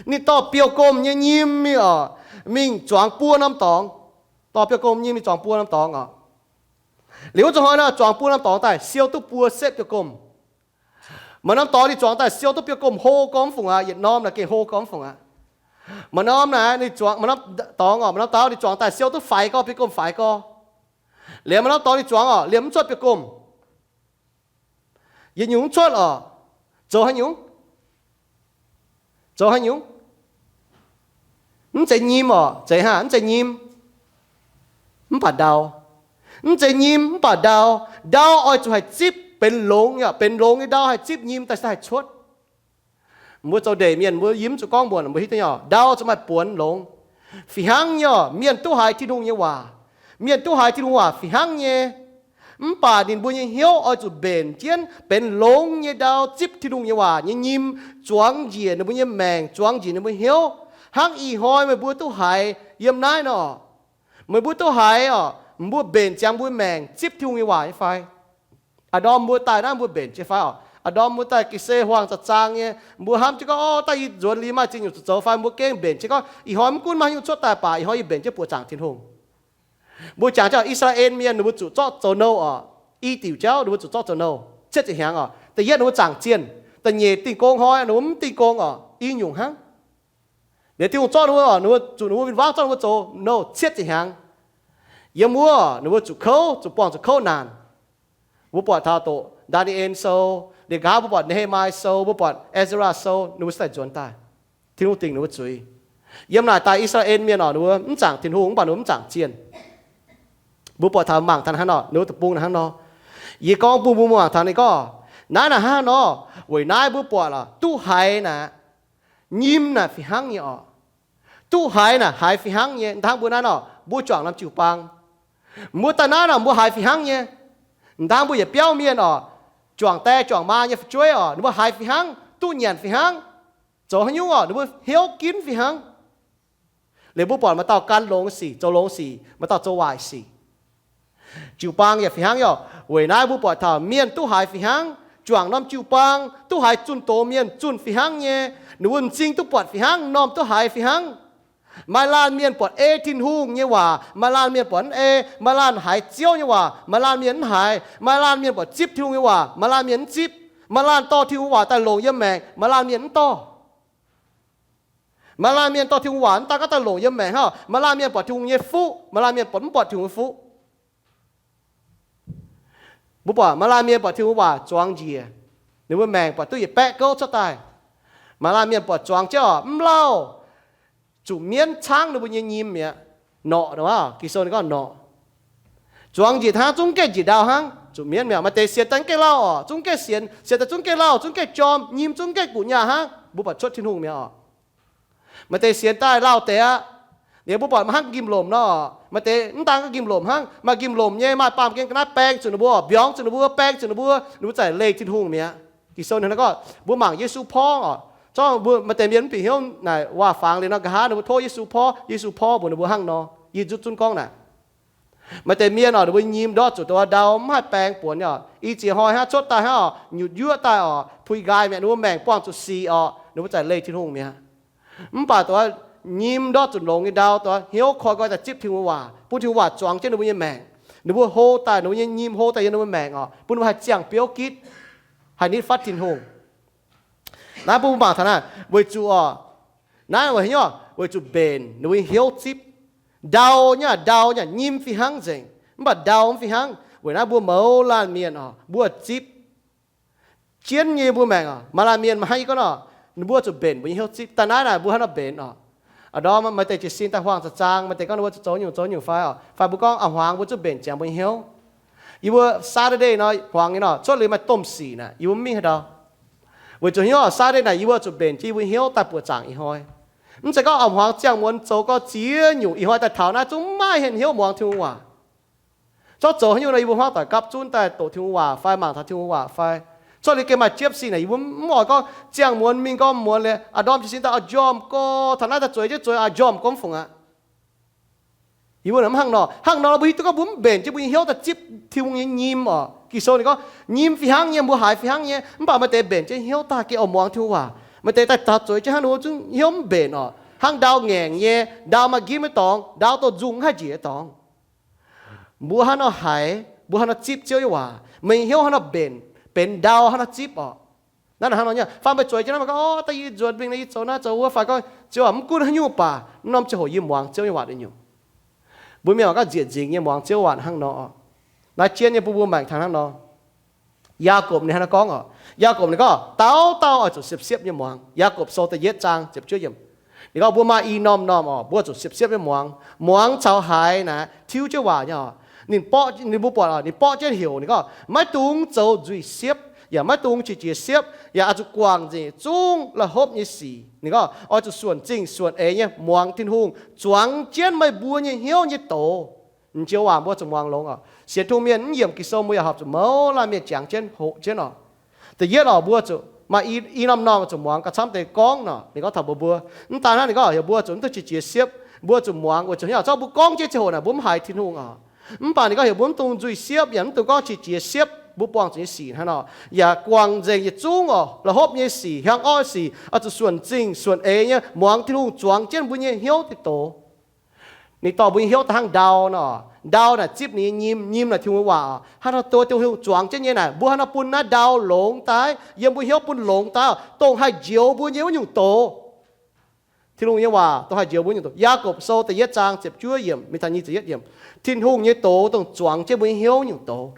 ninh dorh biouv-gomh nyei nyim mingh oc, mingh zuangx buo norm dorngx. Dorh biouv-gomh nyim mingh zuangx buo norm dorngx oc. Liuz wuov zanc hnoi nor zuangx buo norm dorngx daaih siou duqv buo setv biouv-gomh. Maaih norm dorngx ninh zuangx daaih siou duqv biouv-gomh hlo gormx mv fungc aqv, yietc norm naaic gengh hlo gormx mv fungc aqv. Maaih norm naaic ninh zuangx, maaih norm dorngx oc, maaih norm dauh ninh zuangx daaih siou duqv faix gorx, biouv-gomh faix gorx. Liuz maaih norm dorngx ninh zuangx oc, liemh mv cuotv biouv-gomh. Yietc nyungc mv cuotv oc. Zoux haaix nyungc? Zoux haaix nyungc? Mv zeiz nyim oc, zeiz hnangv, mv zeiz nyim, mv baac ndau. Mv zeiz nyim mv baac ndau. Ndau oix zuqc haih zipv benx longx, benx longx nyei ndau haih zipv nyim daaih se haih cuotv. Mbuo zoux ndeic mienh mbuo yiem zuqc gorngv muonc mbuo hiuv duqv nyei oc, ndau zuqc maaih buonx longx. Fih hnangv nyei oc, mienh duqv haiz Tin-Hungh nyei waac. Mienh duqv haiz Tin-Hungh waac fih hnangv nyei. Mv baac ninh mbuo nyei hnyouv oix zuqc mbenc jienv benx longx nyei ndau zipv Tin-Hungh nyei waac nyei nyim zuangx njiec ninh mbuo nyei maengc, zuangx njiec ninh mbuo hnyouv. Hnangv ih hnoi meih mbuo duqv haiz yiem naaiv nor, meih mbuo duqv haiz oc, mbuo mbenc ziangx mbuo maengc zipv Tin-Hungh nyei waac nyei fai? A'ndorm mbuo daaih naaiv mbuo mbenc jienv fai oc? A'ndorm mbuo daaih ga'sie huaang za'zaang nyei, mbuo hnamv jienv gorngv, o, daaih yie nzuonx liuz maaih ziex nyungc zuqc zoux fai, mbuo gengh mbenc jienv gorngv, ih hnoi mv gunv maaih haaix nyungc cuotv daaih baac ih hnoi yie mbenc jienv buoqc zaangc Tin-Hungh. Mbuo jangx jienv Israel mienh ninh mbuo zuqc zorqv zoux nouh oc. I diuc jauv ninh mbuo zuqc zorqv zoux nouh cietv ziepc hnyangx oc. Da'yietv ninh mbuo zaangc zienh. Da'nyeic dingh gong hnoi ninh mbuo mv dingh gong oc, i nyungc hnangv. Liuz Tin-Hungh zorqv ninh mbuo oc, ninh mbuo zuqc ninh mbuo win wangv zorqv ninh mbuo zoux nouh cietv ziepc hnyangx. Yiem wuov ninh mbuo zuqc kouv, zuqc buangh zuqc kouv naanc. Mbuo buatc taux doqc Ndaa^ni^en Sou, liuz nqa'haav mbuo buatc Ne^he^mai Sou, mbuo buatc Ezra Sou, ninh mbuo se daaih nzuonx daaih. Tin-Hungh dingc ninh mbuo zuiz. Yiem naaic daaih I^saa^laa^en Mienh oc, ninh mbuo mv zaangc Tin-Hungh mv baac ninh mbuo mv zaangc zienh. Mbuo buatc taux mangc taux hnangv nor, ninh mbuo deic-bung hnangv nor. Yie gorngv bun mbuo mangc taux ninh gorngv, naaiv naaic hnangv nor, weic naaiv mbuo buatc oc, duqv haiz naaic, nyim naaic fih hnangv nyei oc. Duqv haiz naaic haiz fih hnangv nyei. Hnangv mbuo naaiv nor, mbuo juangc norm jiu-baang, mbuo daaih naaiv nor mbuo haiz fih hnangv nyei. Hnangv mbuo yietc biauv mienh oc, juangc die juangc maa nyei fu'jueiv oc, ninh mbuo haiz fih hnangv, duqv nyanc fih hnangv, zoux haaix nyungc oc, ninh mbuo hnyouv ginv fih hnangv. Liuz mbuo buatc maaih dauh gan longx sic, zoux longx sic, maaih dauh zoux waaic sic. Jiu-baang yaac fih hnangv nyei oc. Weic naaiv mbuo buatc taux mienh duqv haiz fih hnangv, juangc norm jiu-baang duqv haiz zunh doz mienh zunh fih hnangv nyei. Ninh mbuo m'zing duqv buatc fih hnangv, m'normh duqv haiz fih hnangv. Maaih laanh mienh buatc ei Tin-Hungh nyei waac, maaih laanh mienh buatc mv ei. Maaih laanh haiz Ziouv nyei waac, maaih laanh mienh mv haiz. Maaih laanh mienh buatc zipv Tin-Hungh nyei waac, maaih laanh mienh mv zipv. Maaih laanh dorh Tin-Hungh waac daaih longc yiem maengc, maaih laanh mienh mv dorh. Maaih laanh mienh dorh Tin-Hungh waac mv daaih gaax daaih longc yiem maengc hnangv. Maaih laanh mienh buatc Tin-Hungh nyei fuqv, maaih laanh mienh buatc mv buatc Tin-Hungh nyei fuqv. Mbuo buatc maaih laanh mienh buatc Tin-Hungh waac zuangx njiec, ninh mbuo maengc buatc duqv yietc baeqv gouv cuotv daaih. Maaih laanh mienh buatc zuangx jienv oc, mv lauh, zuqc mienv caangv ninh mbuo nyei nyim mi'aqv. Norqc, Ging-Sou ninh gorngv norqc. Zuangx njiec hnangv, zungv gaengh njiec ndau hnangv, zuqc mienv mi'aqv. Maaih deix sienx daaih mv gaengh lauh oc, zungv gaengh sienx, sienx daaih zungv gaengh lauh, zungv gaengh jorm, nyim zungv gaengh guqc nyaah hnangv, mbuo buatc cuotv Tin-Hungh mi'aqv oc. Maaih deix sienx daaih lauh deix aqv. Liuz mbuo buatc maaih hnangv njimv-lomc nor, maaih deix mv daan njimv-lomc hnangv, maaih njimv-lomc nyei maaih baamh gen ga'naaiv baeng zuqc ninh mbuo, mbiorngz zuqc ninh mbuo, baeng zuqc ninh mbuo, ninh mbuo za'gengh leih Tin-Hungh mi'aqv. Ging-Sou ninh gorngv mbuo mangc Yesu porv oc. Zorqv mbuo maaih deix mienh mv bieqc hnyouv naaic waac-fangx liuz nor, nqa'haav ninh mbuo tov Yesu porv, Yesu porv mbuox ninh mbuo hnangv nor. Yie zutv zunv gorngv naaic, maaih deix mienh oc, ninh mbuo nyim ndortv zuqc dongh ndau mv haih baeng buonc nyei oc. I ziex hnoi hnangv cuotv daaih hnangv oc, nyutc yuoqv daaih oc, puix nqaai mi'aqv, ninh mbuo maengc buangh zuqc sic oc, ninh mbuo za'gengh leih Tin-Hungh mi'aqv. Mv baac dongh nyim ndortv zuqc longx nyei ndau, dongh hnyouv koi nqoi daaih zipv Tin-Hungh waac, bun Tin-Hungh waac zuangx jienv ninh mbuo nyei maengc, ninh mbuo hlo daaih, ninh mbuo nyei nyim hlo daaih yiem ninh mbuo maengc oc, bun ninh mbuo haih ziangh biouv gitv, haih nitv fatv Tin-Hungh. Naaiv bun mbuo mangc taux naaiv, weic zuqc oc, naaiv weic haaix nyungc? Weic zuqc mbenc ninh mbuo nyei hnyouv zipv. Ndau nyei, ndau nyei, nyim fih hnangv nzengc, mv baac ndau mv fih hnangv. Weic naaiv mbuo mouz laanh mienh oc, mbuo zipv jienv nyei mbuo maengc oc. Maaih laanh mienh maiv hnangv yie gorngv nor, ninh mbuo zuqc mbenc mbuo nyei hnyouv zipv. Daaih naaiv naaic mbuo hnangv nor mbenc oc. A'ndorm maaih deix jiez sin daaih huaang za'zaang, maaih deix gorngv ninh mbuo zuqc zoux nyungc zoux nyungc fai oc, fai mbuo gorngv a'hmuangx mbuo zuqc mbenc ziangx mbuo nyei hnyouv. Yie mbuo Saturday nor hmuangx nyei nor, cuotv liuz maaih domh sic naaic, yie mbuo mv mingh haaix ndau. Weic zuqc hnyouv oc, Saturday naaic yie mbuo zuqc mbenc jienv yie mbuo hnyouv daaih buoqc zaangc ih hnoi. Mv zeiz gorngv a'hmuangx ziangh muonz zoux gorngv ziex nyungc ih hnoi daaih taux naaiv zungv maiv henv hnyouv muangx Tin-Hungh waac. Zorqv zoux haaix nyungc nor, yie mbuo hmuangv doic gapv zunv daaih doqc Tin-Hungh waac fai mangc taux Tin-Hungh waac fai, Dorh liuz gengh maaih jiepv sin naaic, yie mbuo mv oix gorngv ziangh muonz mingh gorngv muonz liuz, a'ndorm jiez sin daaih oix njormh gorx, taux naaiv daaih zueiz jienv zueiz oix njormh gorx mv fungc aqv. Yie mbuo mv hnangv nor. Hnangv nor mbuo hiuv duqv gorngv mbuo mv mbenc jienv mbuo nyei hnyouv daaih zipv Tin-Hungh nyei nyim oc. Ging-Sou ninh gorngv, nyim fih hnangv nyei, mbuo haiz fih hnangv nyei, mv baac maaih deix mbenc jienv hnyouv daaih gengh oix muangx Tin-Hungh waac. Maaih deix daaih taux zueiz jienv hnangv nor zungv hnyouv mv mbenc oc. Hnangv ndau ngaengc nyei, ndau maaih ginv nyei dorngx, ndau dorh nzung haih njiec nyei dorngx. Mbuo hnangv nor haiz, mbuo hnangv nor zipv Ziouv nyei waac, meih nyei hnyouv hnangv nor mbenc, benx ndau hnangv nor zipv oc. Naaiv hnangv nor nyei, fai meih zueiz jienv naaiv, meih gorngv, Orv, daaih yie nzuonx mingh naaiv, yie zoux naaiv zoux wuov, fai gorngv, Ziouv aac, mv gunv haaix nyungc baac, mv norm ziangh hoc yie muangx Ziouv nyei waac daaih nyungc. Mbuo mienh oix gorngv nzieqc nzingx nyei muangx Ziouv waac hnangv nor oc. Naaiv jienv nyei bun mbuo maengc taux hnangv nor. Yaagorpc ninh hnangv nor gorngv oc. Yaagorpc ninh gorngv, dauh dauh oix zuqc siepv-siepv nyei muangx. Yaagorpc Sou da'yietv zaang ziepc juov yiemc. Ninh gorngv mbuo maaih i norm-norm oc, mbuo zuqc siepv-siepv nyei muangx. Muangx caux haiz naaic tiuv jienv waac nyei oc. Ninh, ninh mbuo buatc oc, ninh borqv jienv heuc ninh gorngv, maiv dungx zoux nzuih siepv, yaac maiv dungx qiex jiez siepv, yaac oix zuqc guangc nzengc zungv la'hopv nyei sic. Ninh gorngv oix zuqc suonc zingh suonc eix nyei muangx Tin-Hungh zuangx jienv meih mbuo nyei hnyouv nyei doz. M'njoux waac mbuo zuqc muangx longx oc. Sienx Tin-Hungh mienh mv yiemc Ging-Sou mbuo yaac horpc zuqc mouz laanh mienh jangx jienv hoqc jienv oc. Da'yietv oc, mbuo zuqc maaih i norm-norm zuqc muangx gauh camv deix gorngv nor, ninh gorngv taux mbuo mbuo. Mv daan hnangv, ninh gorngv heuc mbuo zuqc mv dungx qiex jiez siepv, mbuo zuqc muangx weic zuqc hnangv zorqv mbuo gorngv jienv ziangh hoc naaic mbuo mv haiz Tin-Hungh oc. Mv baac ninh gorngv heuc mbuo mv dungx nzuih siepv yaac mv dungx gorngv qiex jiez siepv mbuo buangh zuqc nyei sic hnangv nor, yaac guangc nzengc yietc zungv oc la'hopv nyei sic, hiaang orqv sic, oix zuqc suonc zingh suonc eix nyei muangx Tin-Hungh zuangx jienv mbuo nyei hnyouv deix doz. Ninh dorh mbuo nyei hnyouv daaih hnangv ndau nor, ndau naaic zipv ninh nyei nyim, nyim naaic Tin-Hungh nyei waac oc. Hnangv nor doz Tin-Hungh zuangx jienv nyei naaic, mbuo hnangv nor bun naaiv ndau longx daaih, yiem mbuo hnyouv bun longx daaih oc, dongh haih njoux mbuo nyei wuov nyungc doz. Tin-Hungh nyei waac dongh haih njoux mbuo nyungc doz. Yaagorpc Sou da'yietv zaang ziepc juov yiemc mingh taux nyic ziepc yietv yiemc. Tin-Hungh nyei doz dongh zuangx jienv mbuo nyei hnyouv nyungc doz.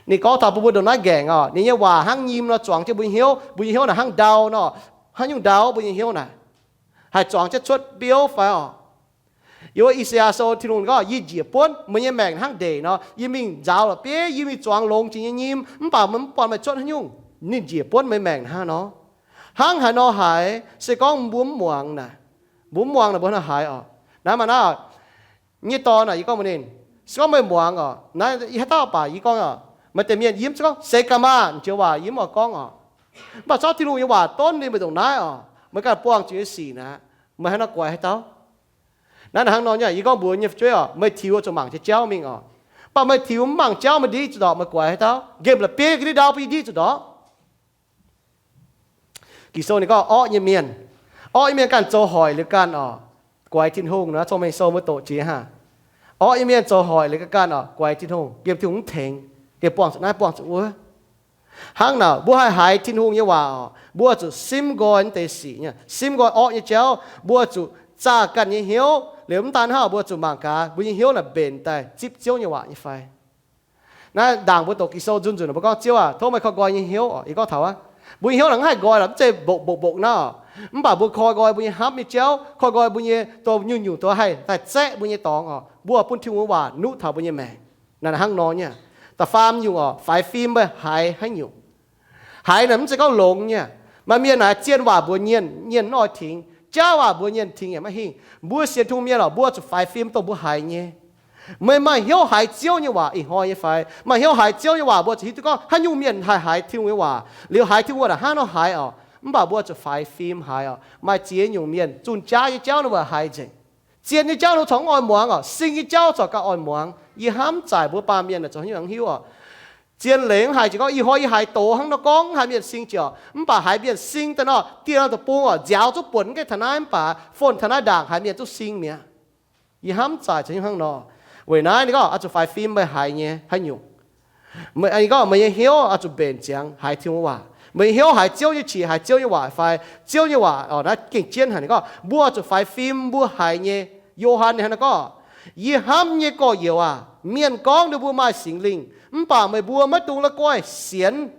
Ninh gorngv taux bun mbuo ndongc naaiv nqaengc oc, ninh nyei waac hnangv nyim nor zuangx jienv mbuo nyei hnyouv. Mbuo nyei hnyouv naaic hnangv ndau nor. Haaix nyungc ndau mbuo nyei hnyouv naaic? Haih zuangx jienv cuotv biouv fai oc? Yiem wuov I^saa^yaa Sou Tin-Hungh gorngv, yie njiec buonv meih nyei maengc hnangv ndeic nor, yie mingh nzaaux la'bieiv, yie mingh zuangx longx jiex nyei nyim, mv baac meih mv buatc meih cuotv haaix nyungc. Ninh njiec buonv meih maengc hnangv nor. Hnangv haaix nor haiz, se gorngv mbuo mv muangx naaic, mbuo mv muangx naaic mbuo hnangv haaix oc? Naaiv maaih naaiv nyei dorn naaic, yie gorngv mbuox ninh, se gorngv meih muangx oc, naaiv yie haaix dauh baac yie gorngv oc, maaih deix mienh yie mv zeiz gorngv se gaax maah, njoux waac yie mv oix gorngv oc. Mv baac zorqv Tin-Hungh nyei waac donv ninh meih ndongc naaiv oc, meih ganh buangh zuqc nyei sic naaic, meih hnangv nor guaix haaix dauh? Naaiv hnangv nor nyei, yie gorngv mbuox nyei fu'jueiv oc, meih tiux oix zuqc mangc jiex jauv mingh oc. Mv baac meih tiux mv mangc jauv, meih ndiqv zuqc ndortv, meih guaix haaix dauh? Nqemh la'bieiv ga'ndiev ndau bun yie ndiqv zuqc ndortv. Ging-Sou ninh gorngv orqv nyei mienh, orqv nyei mienh ganh zoux hoic liuz ganh oc, guaix Tin-Hungh nor, Cong-Mengh Sou mbuo doqc jiex hnangv. Orqv nyei mienh zoux hoic liuz ganh ganh oc, guaix Tin-Hungh, nqemh Tin-Hungh mv tengx, gengh buangh zuqc naaiv buangh zuqc wuov. Hnangv naaic, mbuo haih haiz Tin-Hungh nyei waac oc, mbuo zuqc simv nqoi naaiv deix sic nyei, simv nqoi orqv nyei jauv. Mbuo zuqc zaah ganh nyei hnyouv. Liuz mv daan hnangv, mbuo zuqc mangc gaax mbuo nyei hnyouv naaic mbenc daaih zipv Ziouv nyei waac nyei fai. Naaiv ndaangc mbuo doqc Ging-Sou nzunc nzunc mbuo gorngv, Ziouv aac, tov meih koi nqoi nyei hnyouv oc. Yie gorngv taux aqv, mbuo nyei hnyouv naaic mv haih nqoi lorqc, mv zeiz mbokc mbokc mbokc naaiv oc. Mv baac mbuo koi nqoi mbuo nyei hnamv nyei jauv, koi nqoi mbuo nyei douz nyungc-nyungc douz haih daaih zaeqv mbuo nyei dorngx oc, mbuo bun Tin-Hungh waac nuqv taux mbuo nyei maengc. Naaic hnangv nor nyei. Da'faam nyungc oc, faix fim meih haiz haaix nyungc? Haiz naaic mv zeiz gorngv longx nyei. Maaih mienh naaic zien waac mbuox nyienh, nyienh mv oix tingx. Jauv waac mbuox nyienh tingx yaac maiv hingh. Mbuo sienx Tin-Hungh mienh oc, mbuo zuqc faix fim dongh mbuo haiz nyei. Meih maaih hnyouv haiz Ziouv nyei waac ih hnoi nyei fai? Maaih hnyouv haiz Ziouv nyei waac, mbuo zuqc hiuv duqv gorngv haaix nyungc mienh haih haiz Tin-Hungh nyei waac, liuz haiz Tin-Hungh waac naaic hnangv nor haiz oc. Mv baac mbuo zuqc faix fim haiz oc. Maaih ziex nyungc mienh zunh jaav nyei jauv ninh mbuo haiz nzengc. Zien nyei jauv ninh corc mv oix muangx oc, sing nyei jauv corc gauh oix muangx. Yie hnamv zaaic mbuo baamh mienh naaic zoux haaix nyungc haaix hiuv oc. Zien leiz hnangv haaix jiex gorngv, ih hnoi yie haiz doz hnangv nor gorngv, haiz mienh sing jiex oc. Mv baac haiz mienh sing daaih nor, dieh norm deic-bung oc, nziaaux zuqc buonc gengh taux naaiv mv baac, fon taux naaiv ndaangc haiz mienh zungv sing mi'aqv. Yie hnamv zaaic zoux haaix nyungc hnangv nor. Weic naaiv ninh gorngv oix zuqc faix fim meih haiz nyei haaix nyungc. Meih, ninh gorngv meih nyei hnyouv oix zuqc mbenc ziangx haiz Tin-Hungh waac. Meih nyei hnyouv haiz Ziouv nyei qiex, haiz Ziouv nyei waac fai? Ziouv nyei waac oc, naaiv gengh jienv haic. Ninh gorngv mbuo oix zuqc faix fim mbuo haiz nyei. Yo^han ninh hnangv naaiv gorngv, yie hnamv nyei gorx-youz aac, mienh gorngv ninh mbuo maaih Singx Lingh, mv baac meih mbuo maiv dungx la'guaih sienx.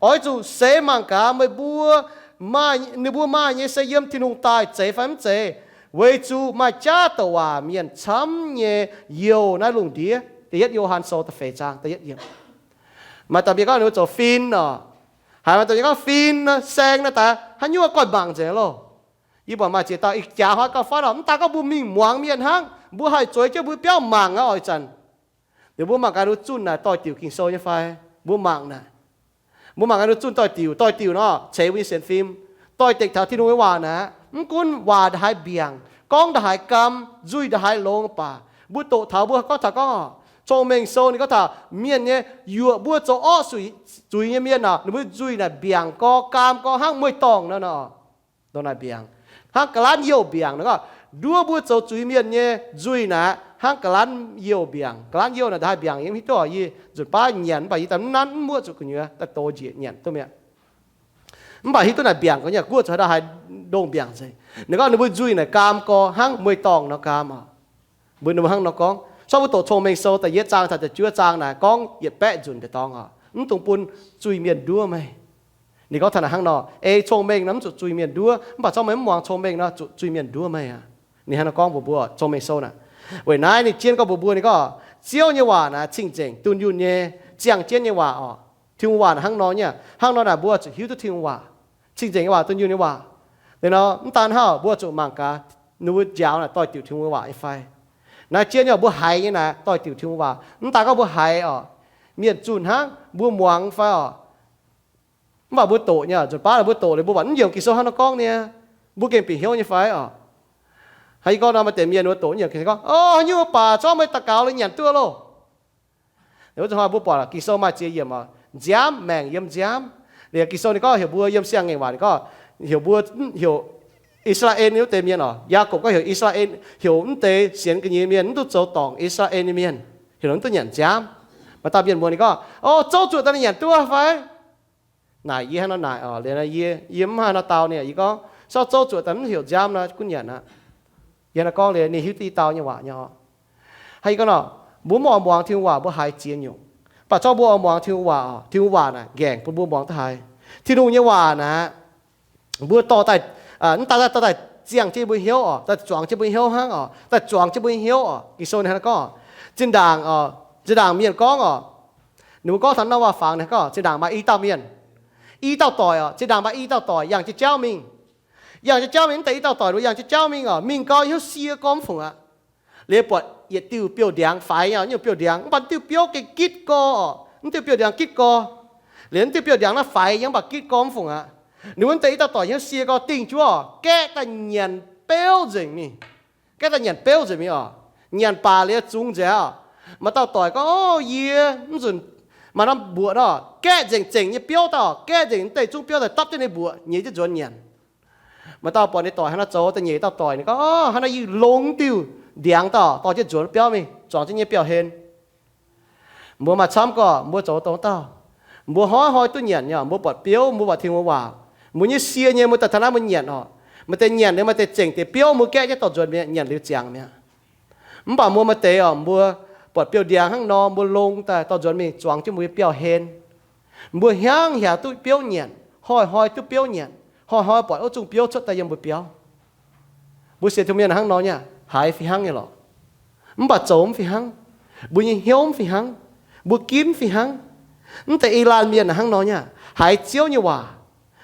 Oix zuqc seix mangc gaax meih mbuo maaih, ninh mbuo maaih nyei se yiem Tin-Hungh daaih zeiz fai mv zeiz, weic zuqc maaih jaav douc waac mienh camv nyei youh naaiv lungh ndiev. Da'yietv Yo^han Sou da'feix zaang da'yietv yiemc. Maaih dauh mienh gorngv ninh mbuo zoux fin oc. Haiz maaih dauh mienh gorngv fin nor, saeng naaiv daaih haaix nyungc goiv mangc nzengc loh. Yie buatc maaih ziex dauh ih jaax hnoi gauh fatv oc, mv daan gorngv mbuo mingh muangx mienh hnangv, mbuo haih zueiz jienv mbuo biauv mangc aqv oix zanc. Liuz mbuo mangc gaax ninh mbuo zunh naaic doix-diuc Ging-Sou nyei fai? Mbuo mangc naaic. Mbuo mangc gaax ninh zunh doix-diuc, doix-diuc nor ceix mbuo nyei sienx fim, doix-dekc taux Tin-Hungh nyei waac naaic. Mv gunv waac ndaaih haaix mbiaangc, gorngv ndaaih haaix gaam, nzuih ndaaih haaix longx baac, mbuo doqc taux mbuo gorngv taux gorngv, Cong-Mengh Sou ninh gorngv taux mienh nyei, yuoqc mbuo zoux orqv zuiz nyei mienh aah, ninh mbuo nzuih naaic mbiaangc gorx, gaam gorx hnangv mueiz-dorngh nor, naaic mbiaangc hnangv ga'lanv youh mbiaangc nor. Nduov mbuo zoux zuiz mienh nyei nzuih naaic hnangv ga'lanv youh mbiaangc. Ga'lanv youh naaic ndaaih haaix mbiaangc yie mv hiuv duqv, yie nzunc baav nyanc mv baac yie daaih mv nanv, mv muoqv zuqc gu'nyuoz daaih dox njiec nyanc duqv mi'aqv. Mv baac hiuv duqv naaic mbiaangc gorx nyei, guoqv zuqc haaix dauh haaix ndongh mbiaangc nzengc. Ninh gorngv ninh mbuo nzuih naaic gaam gorx hnangv mueiz-dorngh nor gaam oc. Mbuo ninh mbuo hnangv nor gorngv, corc mbuo doqc Cong-Mengh Sou da'yietv zaang taux da'juov zaang naaic gorngv yietc baeqv nzunc deix dorngx oc, mv dungx bun zuiz mienh nduov meih. Ninh gorngv taux naaic hnangv nor, ei cong-mengh nor mv zuqc zuiz mienh nduov, mv baac corc meih mv muangx cong-mengh nor zuqc zuiz mienh nduov meih aqv. Ninh hnangv nor gorngv mbuox mbuo, Cong-Mengh Sou naaic. Weic naaiv ninh jienv gorngv mbuox mbuo, ninh gorngv, Ziouv nyei waac naaic cing-nzengc, dunh yunh nyei, ziangh jienv nyei waac oc. Tin-Hungh waac hnangv nor nyei, hnangv nor naaic mbuo zuqc hiuv duqv Tin-Hungh waac, cing-nzengc nyei waac, dunh yunh nyei waac. Liuz nor mv daan hnangv, mbuo zuqc mangc gaax ninh mbuo njaaux naaic doix-diuc Tin-Hungh nyei waac nyei fai. Naaiv jienv nyei mbuo haiz nyei naaic doix-diuc Tin-Hungh waac, mv daan gorngv mbuo haiz oc, mienh zunh hnangv, mbuo muangx fai oc. Mv baac mbuo doqc nyei, nzunc baav mbuo doqc liuz mbuo buatc mv yiem Ging-Sou hnangv nor gorngv nyei, mbuo gengh bieqc hnyouv nyei fai oc. Hnangv yie gorngv nor, maaih deix mienh wuov doqc nyei gorngv, O, haaix nyungc baac zorqv meih daux gaux liuz nyanc duqv loh. Wuov zanc hnoi mbuo buatc Ging-Sou maaih ziex yiemc oc, nziaamv maengc yiem nziaamv. Liuz Ging-Sou ninh gorngv heuc mbuo yiem siang-ngaengc waac ninh gorngv, heuc mbuo, heuc I^saa^laa^en nyei wuov deix mienh oc. Yaagorpc gorngv heuc I^saa^laa^en, heuc mv deix sienx ga'nyeic mienh, mv duqv zoux dorngc I^saa^laa^en nyei mienh, heuc ninh mv duqv nyanc nziaamv. Maaih dauh mienh mbuox ninh gorngv, O, zouv zuoqc daaih ninh nyanc duqv fai? Naaic yie hnangv nor naaic oc, liuz yie, yie mv haih nor dau ninh, yie gorngv, Sortv zouv zuoqc daaih mv heuc nziaamv nor gunv nyanc aqv. Yie hnangv nor gorngv liuz ninh hiuv duqv yie dau nyei waac nyei oc. Hnangv yie gorngv nor, mbuo mv oix muangx Tin-Hungh waac mbuo haiz ziex nyungc. Mv baac zorqv mbuo oix muangx Tin-Hungh waac oc, Tin-Hungh waac naaic ngaengc bun mbuo muangx duqv haiz. Tin-Hungh nyei waac naaic, mbuo dorh daaih, mv daan daaih dorh daaih ziangh jienv mbuo hnyouv oc, daaih zuangx jienv mbuo hnyouv hnangv oc, daaih zuangx jienv mbuo hnyouv oc. Ging-Sou ninh hnangv nor gorngv, zinh ndaangc oc, zinh ndaangc mienh gorngv oc, ninh mbuo gorngv taux norm waac-fangx ninh gorngv, zinh ndaangc maaih i dauh mienh, i dauh doic oc, zinh ndaangc maaih i dauh doic yangh jienv jauv mingh. Yangh jienv jauv mingh, mv deix i dauh doic ninh mbuo yangh jienv jauv mingh oc, mingh gau hnyouv sie gormx fungc aqv. Liuz buatc yietc diuh biouv-ndiangx faix nyei, nyungc biouv-ndiangx, mv baac diuh biouv gengh gitv gorx oc, mv diuh biouv-ndiangx gitv gorx. Liuz mv diuh biouv-ndiangx naaiv faix nyei mv baac gitv gormx fungc aqv. Ninh mbuo mv deix i dauh doic hnyouv sie gorx dingh juov oc, gaeqv daaih nyanc beuv nzengc mingh. Gaeqv daaih nyanc beuv nzengc mingh oc. Nyanc baac liuz zungx nzengc oc. Maaih dauh doic gorngv, O, yie mv nzunc maaih norm mbuoqc nor, gaeqv nzengc zengc nyei biouv daaih oc, gaeqv nzengc mv deix zungv biouv daaih dapv jienv ninh mbuoqc nyeiz jienv nzuonx nyanc. Maaih dauh buatc ninh doic hnangv nor zoux da'nyeic dauh doic, ninh gorngv, O, hnangv naaiv yie longx diuh ndiangx daaih dorh jienv nzuonx biauv mingh, zuangx jienv nyei biauv-hlen. Mbuo maaih camv gorqv mbuo zoux dongh dauh, mbuo hnoi hnoi duqv nyanc nyei, mbuo buatc biouv, mbuo buatc Tin-Hungh waac, mbuo nyei sie nyei, mbuo daaih taux naaiv mbuo nyanc oc. Maaih deix nyanc liuz maaih deix zengc deix biouv mbuo gaeqv jienv dorh nzuonx mi'aqv, nyanc liuz ziangx mi'aqv. Mv baac mbuo maaih deix oc, mbuo buatc biouv-ndiangx hnangv nor, mbuo longx daaih dorh nzuonx mingh zuangx jienv mbuo nyei biauv-hlen. Mbuo hiuv hiaangx duqv biouv nyanc, hnoi hnoi duqv biouv nyanc, hnoi hnoi buatc wuov zungh biouv cuotv daaih yiem mbuo biauv. Mbuo sienx Tin-Hungh mienh hnangv nor nyei, haiz fih hnangv nyei lorqc. Mv baac zoux mv fih hnangv. Mbuo nyei hnyouv mv fih hnangv. Mbuo ginv mv fih hnangv. Mv deix i laanh mienh hnangv nor nyei, haiz Ziouv nyei waac.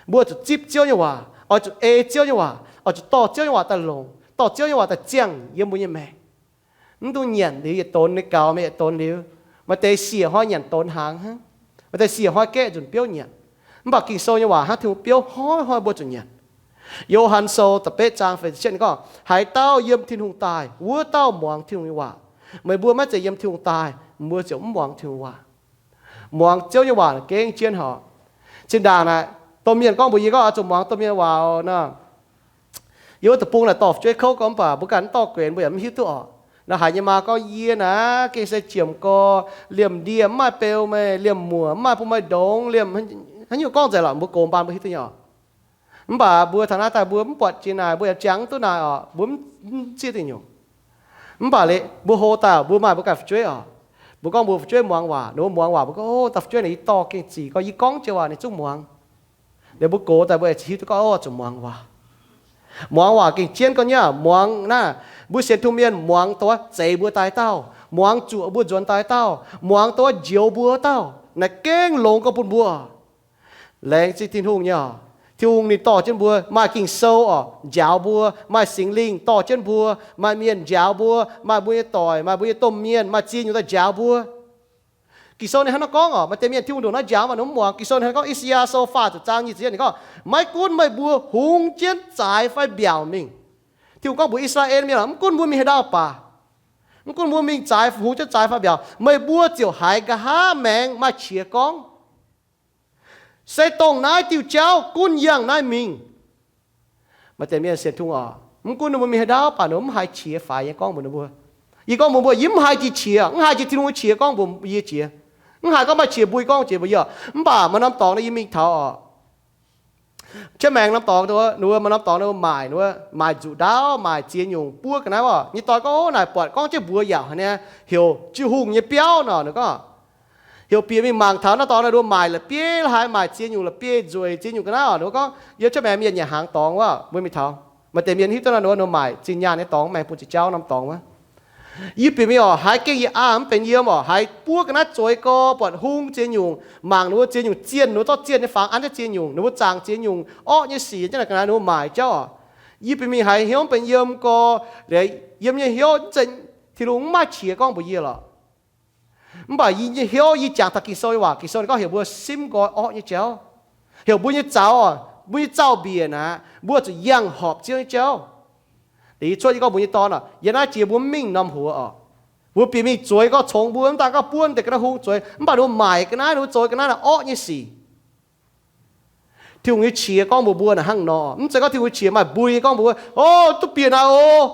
Mbuo zuqc zipv Ziouv nyei waac, oix zuqc ei Ziouv nyei waac, oix zuqc dorh Ziouv nyei waac daaih longc, dorh Ziouv nyei waac daaih ziangh yiem mbuo nyei maengc. Mv dungx nyanc liuz yietc donx nyei gaux mingh yietc donx liuz. Maaih deix siec hnoi nyanc donx hnaangx hnangv. Maaih deix siec hnoi gaeqv nzunc biouv nyanc. Mv baac Ging-Sou nyei waac hnangv Tin-Hungh biouv, hnoi hnoi mbuo zuqc nyanc. Yo^han Sou da'betv zaang feix ziepc cietv ninh gorngv, Haaix dauh yiem Tin-Hungh daaih, wuov dauh muangx Tin-Hungh nyei waac. Meih mbuo maiv zeiz yiem Tin-Hungh daaih, mbuo ziouc mv muangx Tin-Hungh waac. Muangx Ziouv nyei waac gengh jienv horpc. Zinh ndaangc naaic, domh mienh gorngv mbuox yie gorngv, Oix zuqc muangx domh mienh waac oc nor. Yie wuov deic-bung naaic dorh fu'jueiv kouv gorngv, mv baac mbuo ganh mv dorh guenx, mbuo yaac mv hiuv duqv oc. Naaiv haiz nyei maa gorngv, Yie naaic gengh se jiemc gorx, liemh ndie mv maaih beu meih, liemh muoc mv maaih bun meih ndongx, liemh haaix nyungc gorngv nzengc lorqc, mbuo gox mbaan mbuo hiuv duqv nyei oc. Mv baac mbuo taux naaiv daaih mbuo mv buatc jiex naaic, mbuo yaac jangx mv duqv naaic oc, mbuo mv zieqv duqv nyungc. Mv baac liuz mbuo hlo daaih mbuo maaih mbuo ganh fu'jueiv oc. Mbuo gorngv mbuo fu'jueiv muangx waac, ninh mbuo muangx waac, mbuo gorngv, O, dauh fu'jueiv naaic yie dorh gengh zic gorngv, yie gorngv jiex waac ninh zungv muangx. Liuz mbuo gox daaih mbuo aengx hiuv duqv gorngv, O, zuqc muangx waac. Muangx waac gengh jienv gorngv nyei aqv. Muangx naaiv, mbuo sienx Tin-Hungh mienh muangx dongh wuov zeix mbuo daaih dauh, muangx zuoqc mbuo nzuonx daaih dauh, muangx dongh wuov njoux mbuo dauh, naaiv gengh longx gorngv bun mbuo. Laengz zingh Tin-Hungh nyei oc. Tin-Hungh ninh dorh jienv mbuo maaih Ging-Sou oc, njaaux mbuo, maaih Singx Lingh dorh jienv mbuo, maaih mienh njaaux mbuo, maaih mbuo nyei doic, maaih mbuo nyei domh mienh, maaih ziex nyungc daaih njaaux mbuo. Ging-Sou ninh hnangv naaiv gorngv oc, maaih deix mienh Tin-Hungh ndongc naaiv njaaux, mv muangx. Ging-Sou ninh hnangv gorngv, I^saa^yaa Sou faah ziepc zaang nyic ziepc yietv ninh gorngv, maiv gunv meih mbuo hungx jienv zaaix fai mbiaauc mingh. Tin-Hungh gorngv mbuox I^saa^laa^en mienh, mv gunv mbuo mingh haaix ndau baac, mv gunv mbuo mingh zaaix, hungx jienv zaaix fai mbiaauc, meih mbuo ziouc haiz nqa'haav maengx maaih qiex gorngv, se dongh naaiv diuh jauv gunv yangh naaiv mingh. Maaih deix mienh sienx Tin-Hungh oc, mv gunv ninh mbuo mingh haaix ndau baac ninh mbuo mv haiz qiex faix nyei gorngv mbuox ninh mbuo. Yie gorngv mbuox mbuo, yie mv haiz jiex qiex, mv haiz jiex Tin-Hungh nyei qiex gorngv mbuox yie jiex. Mv haiz gorngv maaih qiex mbui gorngv jiex mbuox yie oc. Mv baac maaih norm dorngx nor yie mingh taux oc, Qiex maengx norm dorngx, ninh mbuo maaih norm dorngx ninh mbuo maaic, ninh mbuo maaic nzuqc ndaauv, maaic ziex nyungc buov ga'naaiv oc. Nyei dorn gorngv, Ov, naaic buatc gorngv jienv mbuox yaac haic niaa, heuc jiu hungh nyei biauv nor. Ninh gorngv, heuc bieqc mingh mangc taux naaiv dorngx ninh mbuo maaic la'bieiv haaix, maaic ziex nyungc la'bieiv nzueic, ziex nyungc ga'naaiv oc. Ninh mbuo gorngv yiem qiex maengx mienh nyanc hnaangx dorngx wuov, mbuo mingh taux maaih deix mienh hiuv duqv nor, ninh mbuo maaic zinh nyaanh nyei dorngx, maengx bun ziqc jauv norm dorngx wuov. Yie bieqc mingh oc, haiz gengh yietc aqv mv benx yiem oc, haiz buov ga'naaiv zueiz gorx, buatc hung ziex nyungc, mangc ninh mbuo ziex nyungc zienh, ninh mbuo zorqv zienh nyei fangx an jienv ziex nyungc, ninh mbuo zaangc ziex nyungc orqv nyei sic jienv naaic ga'naaiv ninh mbuo maaic jauv oc. Yie bieqc mingh haiz hnyouv mv benx yiem gorx, yiem nyei hnyouv mv zeiz, Tin-Hungh mv maaih qiex gorngv mbuox yie lorqc. Mv baac yie nyei hnyouv yie jangx taux Ging-Sou nyei waac, Ging-Sou ninh gorngv heuc mbuo simv nqoi orqv nyei jauv, heuc mbuo nyei zaux oc, mbuo nyei zaux-mbiec naaic, mbuo zuqc yangh horpc Ziouv nyei jauv. Liuz yie cuotv yie gorngv mbuox nyei dorn oc, yiem naaiv jiex mbuo mv mingh norm huox oc. Mbuo bieqc mingh zueiz gorx congx mbuo, mv daan gorngv buov deix ga'naaiv hung zueiz, mv baac ninh mbuo maaic ga'naaiv, ninh mbuo zoux ga'naaiv naaic orqv nyei sic. Tin-Hungh nyei qiex gorngv mbuox mbuo naaic hnangv nor. Mv zeiz gorngv Tin-Hungh nyei qiex maaih mbui nyei gorngv mbuox, Ov, duqv bieqc naaic oc.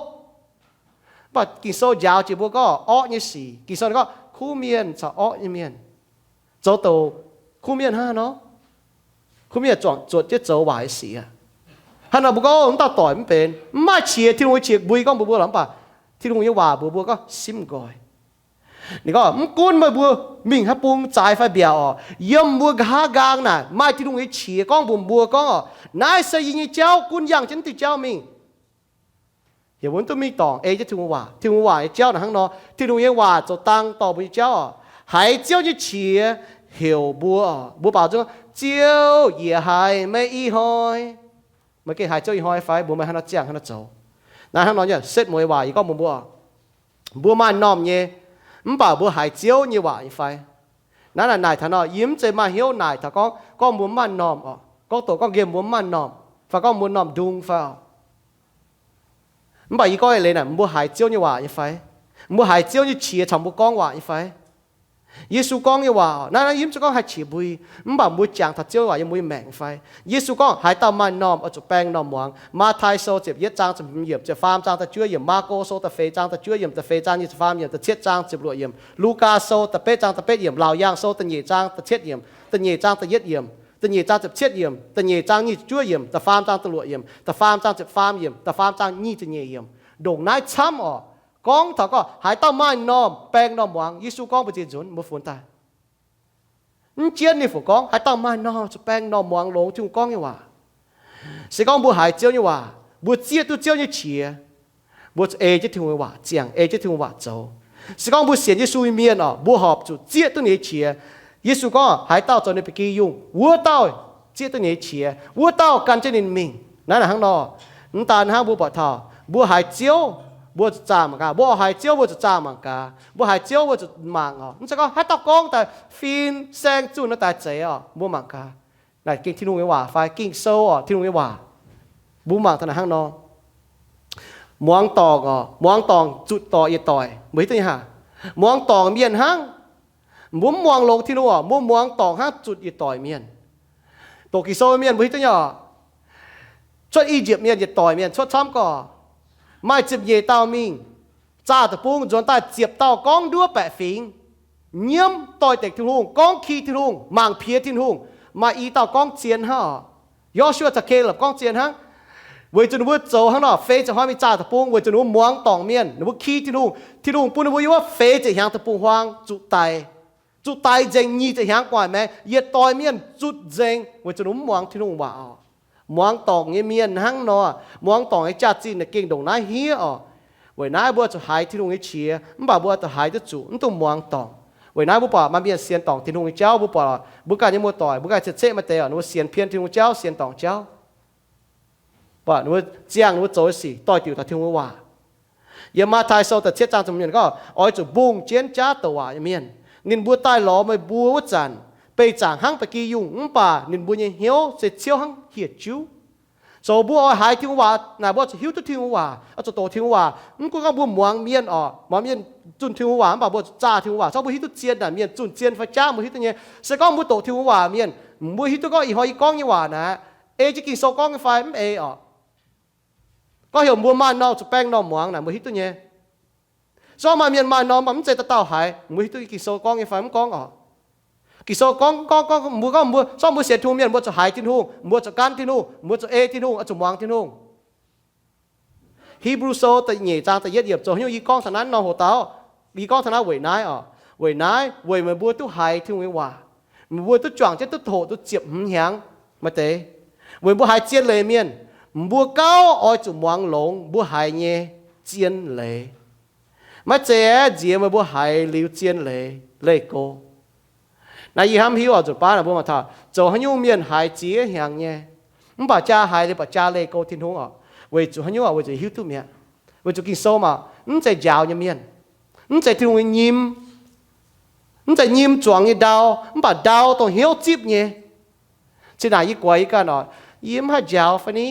Mv baac Ging-Sou njaaux jiex mbuo gorngv orqv nyei sic. Ging-Sou ninh gorngv kuv mienh caux orqv nyei mienh zoux douc kuv mienh hnangv haaix nor? Kuv mienh zuangx zuotc jienv zoux waaic nyei sic aqv. Hnangv nor mbuo gorngv, Ov, mv dauh doic mv benx, mv maaih qiex. Tin-Hungh nyei qiex mbui gorngv mbuox mbuo lorqc, mv baac Tin-Hungh nyei waac mbuox mbuo gorngv simv nqoi. Ninh gorngv, Mv gunv meih mbuo mingh haaix bung, zaaix fai mbiaauc oc, yiem mbuo nqa'haav nqaang naaic maaih Tin-Hungh nyei qiex gorngv mbuox mbuo gorngv oc, naaiv se yie nyei jauv, gunv yangh jienv naaiv diuh jauv mingh. Heuc mbuo mv duqv mingh dorngc ei jienv Tin-Hungh waac. Tin-Hungh waac nyei jauv naaic hnangv nor. Tin-Hungh nyei waac zoux dang dorh mbuo nyei jauv oc. Haiz Ziouv nyei qiex heuc mbuo oc, mbuo baaux nzung, Ziouv, yie haiz meih ih hnoi. Meih gengh haiz Ziouv ih hnoi fai? Mbuo meih haaix nor ziangh haaix nor zoux? Naaiv hnangv nor nyei setv mueiz waac yie gorngv mbuox mbuo, mbuo maaih m'normh nyei, mv baac mbuo haiz Ziouv nyei waac nyei fai? Naaiv naaic naaic taux nor, yie mv zeiz maaih hnyouv naaic taux gorngv, gorngv mbuo mv maaih m'normh oc, gorngv doqc gorngv nqemh mbuo mv maaih m'normh, fai gorngv mbuo m'normh ndung fai oc. Mv baac yie gorngv eix leiz naaic, mbuo haiz Ziouv nyei waac nyei fai? Mbuo haiz Ziouv nyei qiex caux mbuo gorngv waac nyei fai? Yesu gorngv nyei waac, naaiv, naaiv yie mv zeiz gorngv haih qiex mbui, mv baac mbuo jangx taux Ziouv nyei waac yiem mbuo nyei maengc nyei fai? Yesu gorngv, haaix dauh maaih m'normh oix zuqc baeng m'normh muangx. Matv^tai Sou ziepc yietv zaang ziepc hmz yiemc, ziepc faam zaang da'juov yiemc, Maako Sou da'feix zaang da'juov yiemc, da'feix zaang nyic ziepc faam yiemc, da'cietv zaang ziepc luoqc yiemc, Lugaa Sou da'betv zaang da'betv yiemc, Laauc Yaangh Sou da'nyeic zaang da'cietv yiemc, da'nyeic zaang da'yietv yiemc, da'nyeic zaang ziepc cietv yiemc, da'nyeic zaang nyic ziepc juov yiemc, da'faam zaang da'luoqc yiemc, da'faam zaang ziepc faam yiemc, da'faam zaang nyic ziepc nyeic yiemc. Ndongc naaiv camv oc. Gorngv taux gorngv haaix dauh maaih m'normh baeng m'normh muangx. Yesu gorngv mbu'ziex nzunc, mbuo funx daaih. Mv jienv ninh fu gorngv haaix dauh maaih m'normh zuqc baeng m'normh muangx longx Tin-Hungh gorngv nyei waac. Se gorngv mbuo haiz Ziouv nyei waac, mbuo zieqv duqv Ziouv nyei qiex, mbuo zuqc ei jienv Tin-Hungh nyei waac ziangh, ei jienv Tin-Hungh waac zoux. Se gorngv mbuo sienx Yesu nyei mienh oc, mbuo horpc zuqc zieqv duqv ninh nyei qiex. Yesu gorngv haaix dauh zoux ninh ba'gi yungh, wuov dauh zieqv duqv ninh nyei qiex, wuov dauh gan jienv ninh mingh. Naaiv naaic hnangv nor, mv daan hnangv mbuo buatc taux mbuo haiz Ziouv, mbuo zuqc zaah mangc gaax. Mbuo oix haiz Ziouv mbuo zuqc zaah mangc gaax. Mbuo haiz Ziouv mbuo zuqc mangc oc. Mv zeiz gorngv haaix dauh gorngv daaih fin-saeng zunh nor daaih zeiz oc, mbuo mangc gaax. Naaic gengh Tin-Hungh nyei waac fai? Ging-Sou oc, Tin-Hungh nyei waac. Mbuo mangc taux naaic hnangv nor. Muangx dorngc oc, muangx dorngc zutc dorc yietc doic. Mbuo hiuv duqv nyei haic? Muangx dorngc mienh hnangv. Mbuo mv muangx longx Tin-Hungh oc, mbuo muangx dorngc hnangv zutc yietc doic mienh. Doqc Ging-Sou mienh mbuo hiuv duqv nyei oc. Cuotv I^yipv mienh yietc doic mienh cuotv camv gorx, maaih ziepc nyeic dauh mingh zaah deic-bung nzuonx daaih ziepc dauh gorngv nduov baeqc fingx, nyiemv doix-dekc Tin-Hungh, gorngv ki Tin-Hungh, mangc piex Tin-Hungh. Maaih i dauh gorngv zien hnangv oc. Yo^su^waa caux Kalepc gorngv zien hnangv. Weic zuqc ninh mbuo zoux hnangv nor, feix ziepc hnoi mingh zaah deic-bung, weic zuqc ninh mbuo muangx dorngc mienh, ninh mbuo ki Tin-Hungh. Tin-Hungh bun ninh mbuo yiem wuov feix ziepc hnyangx deic-bung-huaang zuqc daic, zuqc daic nzengc nyic ziepc hnyangx gu'nguaaic maengx, yietc doix mienh zutc nzengc, weic zuqc ninh mbuo mv muangx Tin-Hungh waac oc. Muangx dorngc nyei mienh hnangv nor, muangx dorngc nyei jaax-zinh naaic gengh ndongc naaiv hniev oc. Weic naaiv mbuo zuqc haiz Tin-Hungh nyei qiex, mv baac mbuo zuqc haiz duqv zuqc, mv dungx muangx dorngc. Weic naaiv mbuo buatc maaih mienh sienx dorngc Tin-Hungh nyei jauv, mbuo buatc, mbuo ganh nyei muoz-doic, mbuo ganh cien-ceqv maaih deix oc, ninh mbuo sienx pien Tin-Hungh jauv, sienx dorngc jauv. Buatc ninh mbuo ziangh ninh mbuo zoux nyei sic doix-diuc taux Tin-Hungh nyei waac. Yiem Matv^tai Sou da'cietv zaang ziepc hmz gorngv, oix zuqc mbungh jienv jaav douc waac nyei mienh. Ninh mbuo daaih lorz meih mbuo wuov zanc, beih zaangc hnangv ba'gi yungh, mv baac ninh mbuo nyei hnyouv se ciouv hnangv hieh juv. Zoux mbuo oix haiz Tin-Hungh waac naaic, mbuo zuqc hiuv duqv Tin-Hungh waac, oix zuqc doqc Tin-Hungh waac. Mv gunv gorngv mbuo muangx mienh oc, muangx mienh zunh Tin-Hungh waac, mv baac mbuo zuqc zaah Tin-Hungh waac. Zorqv mbuo hiuv duqv zien naaic mienh zunh zien fai jaav, mbuo hiuv duqv nyei. Se gorngv mbuo doqc Tin-Hungh waac mienh, mbuo hiuv duqv gorngv ih hnoi yie gorngv nyei waac naaic, ei jienv Ging-Sou gorngv nyei fai mv ei oc. Gorngv heuc mbuo maaih norm zuqc baeng norm muangx naaic, mbuo hiuv duqv nyei. Zorqv maaih mienh maaih norm mv zeiz dauh dauh haiz, mbuo hiuv duqv Ging-Sou gorngv nyei fai mv gorngv oc. Ging-Sou gorngv, gorngv, gorngv, mbuo gorngv mbuo, zorqv mbuo sienx Tin-Hungh mienh, mbuo zuqc haiz Tin-Hungh, mbuo zuqc gan Tin-Hungh, mbuo zuqc ei Tin-Hungh, oix zuqc muangx Tin-Hungh. Hipv^lu Sou da'nyeic zaang da'yietv yiemc zoux haaix nyungc yie gorngv taux naaiv nor hoc dauh, yie gorngv taux naaiv weic naaiv oc. Weic naaiv weic meih mbuo duqv haiz Tin-Hungh nyei waac, meih mbuo duqv juangc jienv duqv hoqc duqv ziepc hmz hnyangx maaih deix. Weic mbuo haiz zien leiz mienh, mbuo gauh oix zuqc muangx longx mbuo haiz nyei zien leiz. Maiv zeiz aeqv, nziex meih mbuo haiz liuz zien leiz leih go. Naaiv yie hnamv hiuv oc, nzunc baav naaic mbuo mangc taux zoux haaix nyungc mienh haiz ziex hnyangx nyei, mv baac jaa haiz liuz baac jaa leih go Tin-Hungh oc. Weic zuqc haaix nyungc oc? Weic zuqc hiuv duqv mi'aqv. Weic zuqc Ging-Sou maah, mv zeiz njaaux nyei mienh, mv zeiz Tin-Hungh nyei nyim, mv zeiz nyim zuangx nyei ndau, mv baac ndau dongh hnyouv zipv nyei. Cin naaic yie guaix yie ganh oc, yie mv haih njaaux fai ni?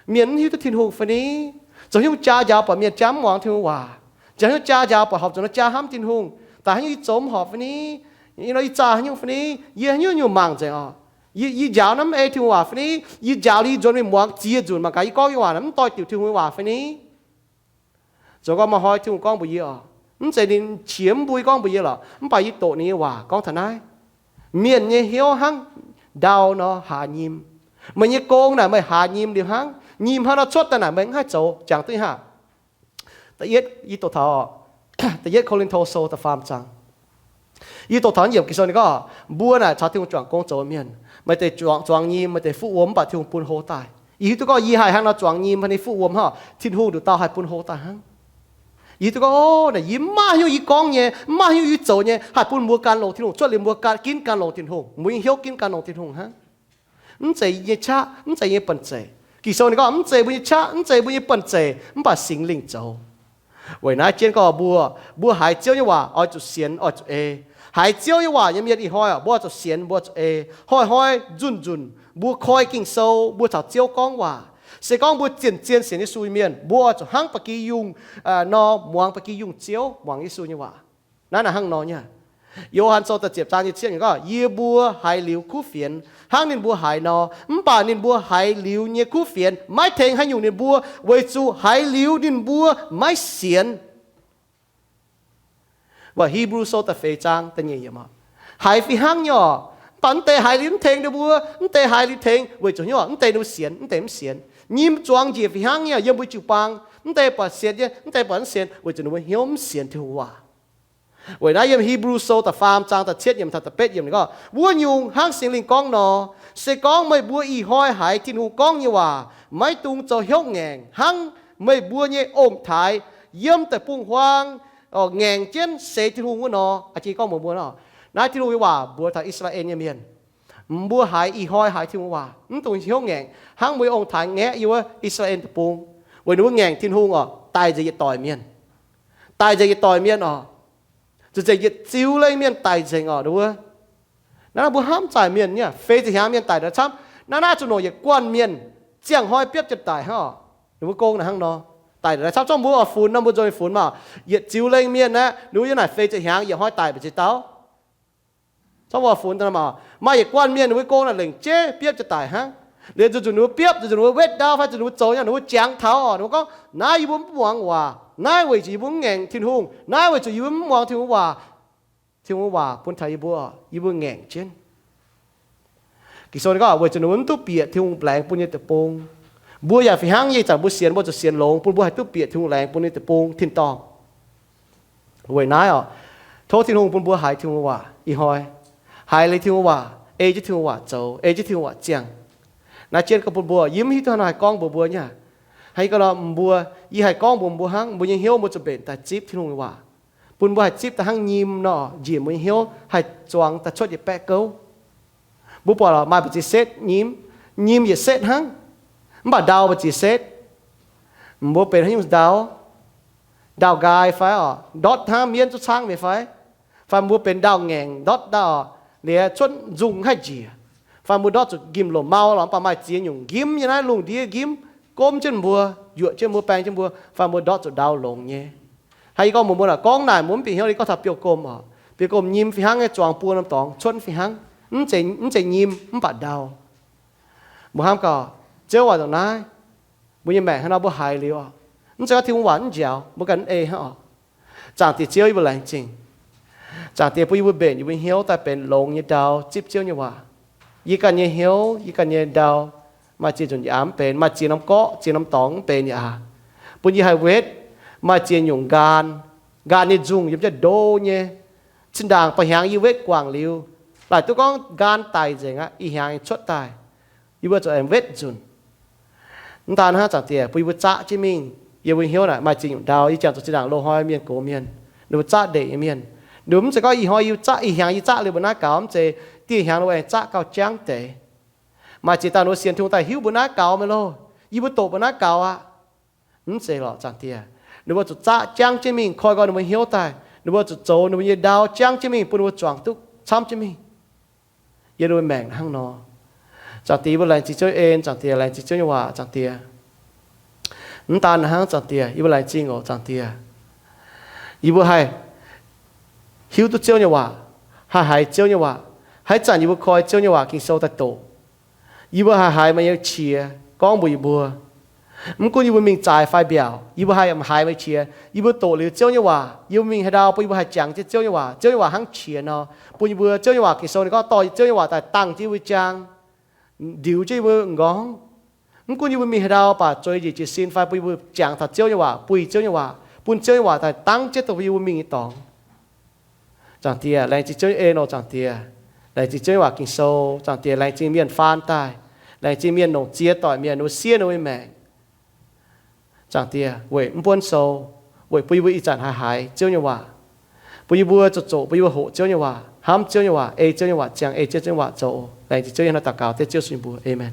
Mienh mv hiuv duqv Tin-Hungh fai ni? Zoux haaix nyungc jaa njaaux buatc mienh jaa mv muangx Tin-Hungh waac? Zoux haaix nyungc jaa njaaux buatc horpc zuqc nor jaa hnamv Tin-Hungh, daaih haaix nyungc yie zoux mv horpc fai ni? Yie nor yie zaah haaix nyungc fai ni? Yie haaix nyungc nyungc mangc nzengc oc. Yie, yie njaaux naaiv mv ei Tin-Hungh waac fai ni? Yie njaaux liuz yie nzuonx mingh muangx ziex nzunc mangc gaax yie gorngv nyei waac naaic mv doix diuc Tin-Hungh nyei waac fai ni? Zoux gorngv maaih hnoi Tin-Hungh gorngv mbuox yie oc, mv zeiz ninh qiex mv mbui gorngv mbuox yie lorqc, mv baac yie doqc ninh nyei waac gorngv taux naaiv, mienh nyei hnyouv hnangv ndau nor haaz nyim. Meih nyei gong naaic meih haaz nyim liuz hnangv. Nyim hnangv nor cuotv daaih naaic meih mv haih zoux, jangx duqv nyei haah? Da'yietv, yie doqc taux da'yietv Ko^lin^to Sou da'faam zaang. Yie doqc taux yiemc Ging-Sou ninh gorngv, mbuo naaic caux Tin-Hungh juangc gong zoux mienh, maaih deix zuangx, zuangx nyim, maaih deix fuqv wuom, mv baac Tin-Hungh bun hlo daaih. Yie hiuv duqv gorngv yie haih hnangv nor zuangx nyim hnangv, ninh fuqv wuom hnangv, Tin-Hungh nduqc dauh haih bun hlo daaih hnangv. Yie hiuv duqv gorngv, o, naaic yie mv maaih haaix nyungc yie gorngv nyei, mv maaih haaix nyungc yie zoux nyei haih bun mbuo gan longx Tin-Hungh, cuotv liuz mbuo gan, ginv gan longx Tin-Hungh, mbuo nyei hnyouv ginv gan longx Tin-Hungh hnangv. Mv zeiz yie nyei qaqv, mv zeiz yie nyei banh zeic. Ging-Sou ninh gorngv mv zeiz mbuo nyei qaqv, mv zeiz mbuo nyei banh zeic, mv baac Singx Lingh zoux. Weic naaiv jienv gorngv mbuo, mbuo haiz Ziouv nyei waac oix zuqc sienx, oix zuqc ei. Haiz Ziouv nyei waac nyei mienh ih hnoi oc, mbuo oix zuqc sienx, mbuo oix zuqc ei. Hnoi-hnoi nzunc-nzunc mbuo koi Ging-Sou, mbuo caux Ziouv gorngv waac. Se gorngv mbuo zien-zien sienx Yesu nyei mienh, mbuo oix zuqc hnangv ba'gi yungh nor muangx ba'gi yungh Ziouv, muangx Yesu nyei waac. Naaiv naaic hnangv nor nyei. Yo^han Sou da'ziepc zaang nyic ziepc gorngv, yie mbuo haiz liuz kuv fienx hnangv ninh mbuo haiz nor, mv baac ninh mbuo haiz liuz nyei kuv fienx maiv tengx haaix nyungc ninh mbuo, weic zuqc haiz liuz ninh mbuo maiv sienx. Waac Hipv^lu Sou da'feix zaang da'nyeic yiemc, haiz fih hnangv nyei oc, mv baac mv deix haiz liuz mv tengx ninh mbuo, mv deix haiz liuz tengx weic zuqc nyei oc, mv deix ninh mbuo sienx, mv deix mv sienx. Nyim zuangx njiec fih hnangv nyei yiem mbuo jiu-baang, mv deix buatc sienx nyei, mv deix buatc mv sienx, weic zuqc ninh mbuo hnyouv mv sienx Tin-Hungh waac. Weic naaiv yiem Hipv^lu Sou da'faam zaang da'cietv yiemc taux da'betv yiemc ninh gorngv, wuov nyungc hnangv Singx Lingh gorngv nor, se gorngv meih mbuo ih hnoi haiz Tin-Hungh gorngv nyei waac maiv dungx zoux hnyouv ngaengc hnangv meih mbuo nyei ong-taaix yiem deic-bung-huaang ngaengc jienv seix Tin-Hungh wuov nor. Jiex gorngv mbuox mbuo nor, naaiv Tin-Hungh nyei waac mbuox taux I^saa^laa^en nyei mienh, mbuo haiz ih hnoi haiz Tin-Hungh waac mv dungx hnyouv ngaengc hnangv mbuo nyei ong-taaix ngaeqv yie wuov I^saa^laa^en deic-bung, weic ninh mbuo ngaengc Tin-Hungh oc, daic nzengc yietc doic mienh. Daic nzengc yietc doic mienh oc. Zuqc nzengc yietc ziux lengh mienh daic nzengc oc, ninh wuov. Naaiv naaiv mbuo hnamv zaaic mienh nyei, feix ziepc hnyangx mienh daic daaih camv. Naaiv naaiv zuqc nongc yietc guanh mienh ziangh hnoi biopv jienv daic hnangv oc. Ninh mbuo gong naaic hnangv nor, daic daaih camv. Zorqv mbuo oix funx nor, mbuo nzunc funx maah. Yietc ziux lengh mienh aeqv, ninh mbuo yiem naaic feix ziepc hnyangx yietc hnoi daic mbu'ziex dauh. Zorqv mbuo oix funx maah, maaih yietc guanh mienh ninh mbuo gong naaic lengc jeiv biopv jienv daic hnangv. Liuz zuqc zuqc ninh mbuo biopv, zuqc zuqc ninh mbuo wetv ndau fai zuqc ninh mbuo zoux nyei, ninh mbuo jangx taux oc, ninh mbuo gorngv, naaiv yie mbuo mv muangx waac, naaiv weic zuqc yie mbuo mv ngaengc Tin-Hungh, naaiv weic zuqc yie mbuo mv muangx Tin-Hungh waac. Tin-Hungh waac bun taux yie mbuo, yie mbuo ngaengc jienv. Ging-Sou ninh gorngv weic zuqc ninh mbuo mv duqv bieqc Tin-Hungh laengz bun nyei deic-bung. Mbuo yaac fih hnangv nyei, ih zanc mbuo sienx mbuo zuqc sienx longx bun mbuo haih duqv bieqc Tin-Hungh laengz bun nyei deic-bung tin-dorngh. Weic naaiv oc, tov Tin-Hungh bun mbuo haiz Tin-Hungh waac ih hnoi, haiz liuz Tin-Hungh waac, ei jienv Tin-Hungh waac zoux, ei jienv Tin-Hungh waac ziangh. Naaiv jienv gorngv bun mbuo, yie mv hiuv duqv haaix nor haih gorngv mbuox mbuo nyei. Haaix nyungc gorngv nor, mbuo, yie haih gorngv mbuox mbuo hnangv, mbuo nyei hnyouv mbuo zuqc mbenc daaih zipv Tin-Hungh nyei waac, bun mbuo haih zipv daaih hnangv nyim nor, njiec mbuo nyei hnyouv haih zuangx daaih cuotv yietc baeqv gouv. Mbuo buatc lorqc, maaih mbu'ziex setv nyim, nyim yietc setv hnangv, mv baac ndau mbu'ziex setv. Mbuo benx haaix nyungc ndau? Ndau-nqaai fai oc, ndortv hnangv mienv zuqc caangv mingh fai? fai mbuo benx ndau-ngaengc ndortv ndau, liuz cuotv nzung haih njiec, fai mbuo ndortv zuqc njimv-lomc mau lorqc, mv baac maaih ziex nyungc njimv nyei naaiv, lungh ndiev njimv, gomv jienv mbuo, yuoqc jienv mbuo, baeng jienv mbuo, fai mbuo ndortv zuqc ndau longx nyei. Hnangv yie gorngv mbuox mbuo naaic, gorngv naaic mbuo mv bieqc hnyouv, yie gorngv taux biouv-gomh oc. Biouv-gomh nyim fih hnangv nyei, zuangx buo norm dorngx cuotv fih hnangv. Mv zeiz, mv zeiz nyim mv baac ndau. Mbuo hnamv gaax, Ziouv waac ndongc naaiv, mbuo nyei maengc hnangv nor mbuo haiz liuz oc, mv zeiz gorngv Tin-Hungh waac mv njaaux, mbuo ganh mv ei hnangv oc. Zaangc Diex Ziouv, yie mbuo laengz zingh. Zaangc Diex bun yie mbuo mbenc yie mbuo hnyouv daaih benx longx nyei ndau zipv Ziouv nyei waac. Yie ganh nyei hnyouv, yie ganh nyei ndau, maaih ziex nzunc yaac mv benx, maaih ziex norm gorqv, ziex norm dorngx mv benx yaac aqc. Bun yie haih wetv maaih ziex nyungc nqaan, nqaan nyei nzungh yiem jienv ndo nyei. Zinh ndaangc ba'hnyangx yie wetv guangc liuz, laaic duqv gorngv nqaan daic nzengc aqv, ih hnyangx cuotv daaih, yie mbuo zuqc aengx wetv nzunc. Mv daan hnangv, Zaangc Diex, bun yie mbuo zaqv jienv mingh. Yie mbuo hnyouv naaic maaih ziex nyungc ndau, yie jangx zuqc zinh ndaangc loz-hnoi mienh gox mienh, ninh mbuo zaqv ndeic nyei mienh. Ninh mbuo mv zeiz gorngv ih hnoi yie zaqv, ih hnyangx yie zaqv liuz mbuo naaiv gaux, mv zeiz. Dieh hnyangx ninh mbuo aengx zaqv gauh jangv deix. Maaih ziex dauh ninh mbuo sienx Tin-Hungh daaih hiuv mbuo naaiv gaux meih loh, yie mbuo doqc mbuo naaiv gaux aqv. Mv zeiz lorqc, Zaangc Diex. Ninh mbuo zuqc zaqv jangv jienv mingh, koi nqoi ninh mbuo hnyouv daaih. Ninh mbuo zuqc zoux ninh mbuo nyei ndau jangv jienv mingh, bun ninh mbuo zuangx duqv camv jienv mingh. Yie mbuo maengc hnangv nor, Zaangc Diex, yie mbuo laengz zingh Ziouv en, Zaangc Diex, laengz zingh Ziouv nyei waac, Zaangc Diex. Mv daan hnangv, Zaangc Diex, yie mbuo laengz zingh oc, Zaangc Diex. Yie mbuo haih hiuv duqv Ziouv nyei waac, haih haiz Ziouv nyei waac. Haaix zanc yie mbuo koi Ziouv nyei waac Ging-Sou daaih doqc, yie mbuo haih haiz meih nyei qiex gorngv mbuox yie mbuo. Mv gunv yie mbuo mingh zaaix fai mbiaauc, yie mbuo haih haiz meih qiex. Yie mbuo doqc liuz Ziouv nyei waac, yie mbuo mingh haaix ndau bun yie mbuo haih jangx jienv Ziouv nyei waac. Ziouv nyei waac hnangv qiex nor, bun yie mbuo, Ziouv nyei waac, Ging-Sou ninh gorngv dorh Ziouv nyei waac daaih dangh jienv yie mbuo jaang, ndiux jienv yie mbuo m'nqorngv. Mv gunv yie mbuo mingh haaix ndau, baac zueiz njiec jiez sin fai bun yie mbuo jangx taux Ziouv nyei waac, buih Ziouv nyei waac, bun Ziouv nyei waac daaih dangv jienv dongh yie mbuo mingh nyei dorngx. Zaangc Diex, laengz zingh Ziouv nyei en oc, Zaangc Diex. Laengz zingh Ziouv nyei waac Ging-Sou, Zaangc Diex. Laengz zingh mienh faan daaih, laengz zingh mienh longc ziex doic mienh ninh mbuo siev ninh mbuo nyei maengc. Zaangc Diex, weic mv buonv sou, weic bun yie mbuo ih zanc haih haiz Ziouv nyei waac, bun yie mbuo zuqc zoqc, bun yie mbuo hoqc Ziouv nyei waac, hnamv Ziouv nyei waac, ei Ziouv nyei waac, ziangh ei Ziouv nyei waac zoux. Laengz zingh Ziouv, yie hnangv naaiv daux gaux dengv Ziouv Yesu nyei mbuox. Aamen.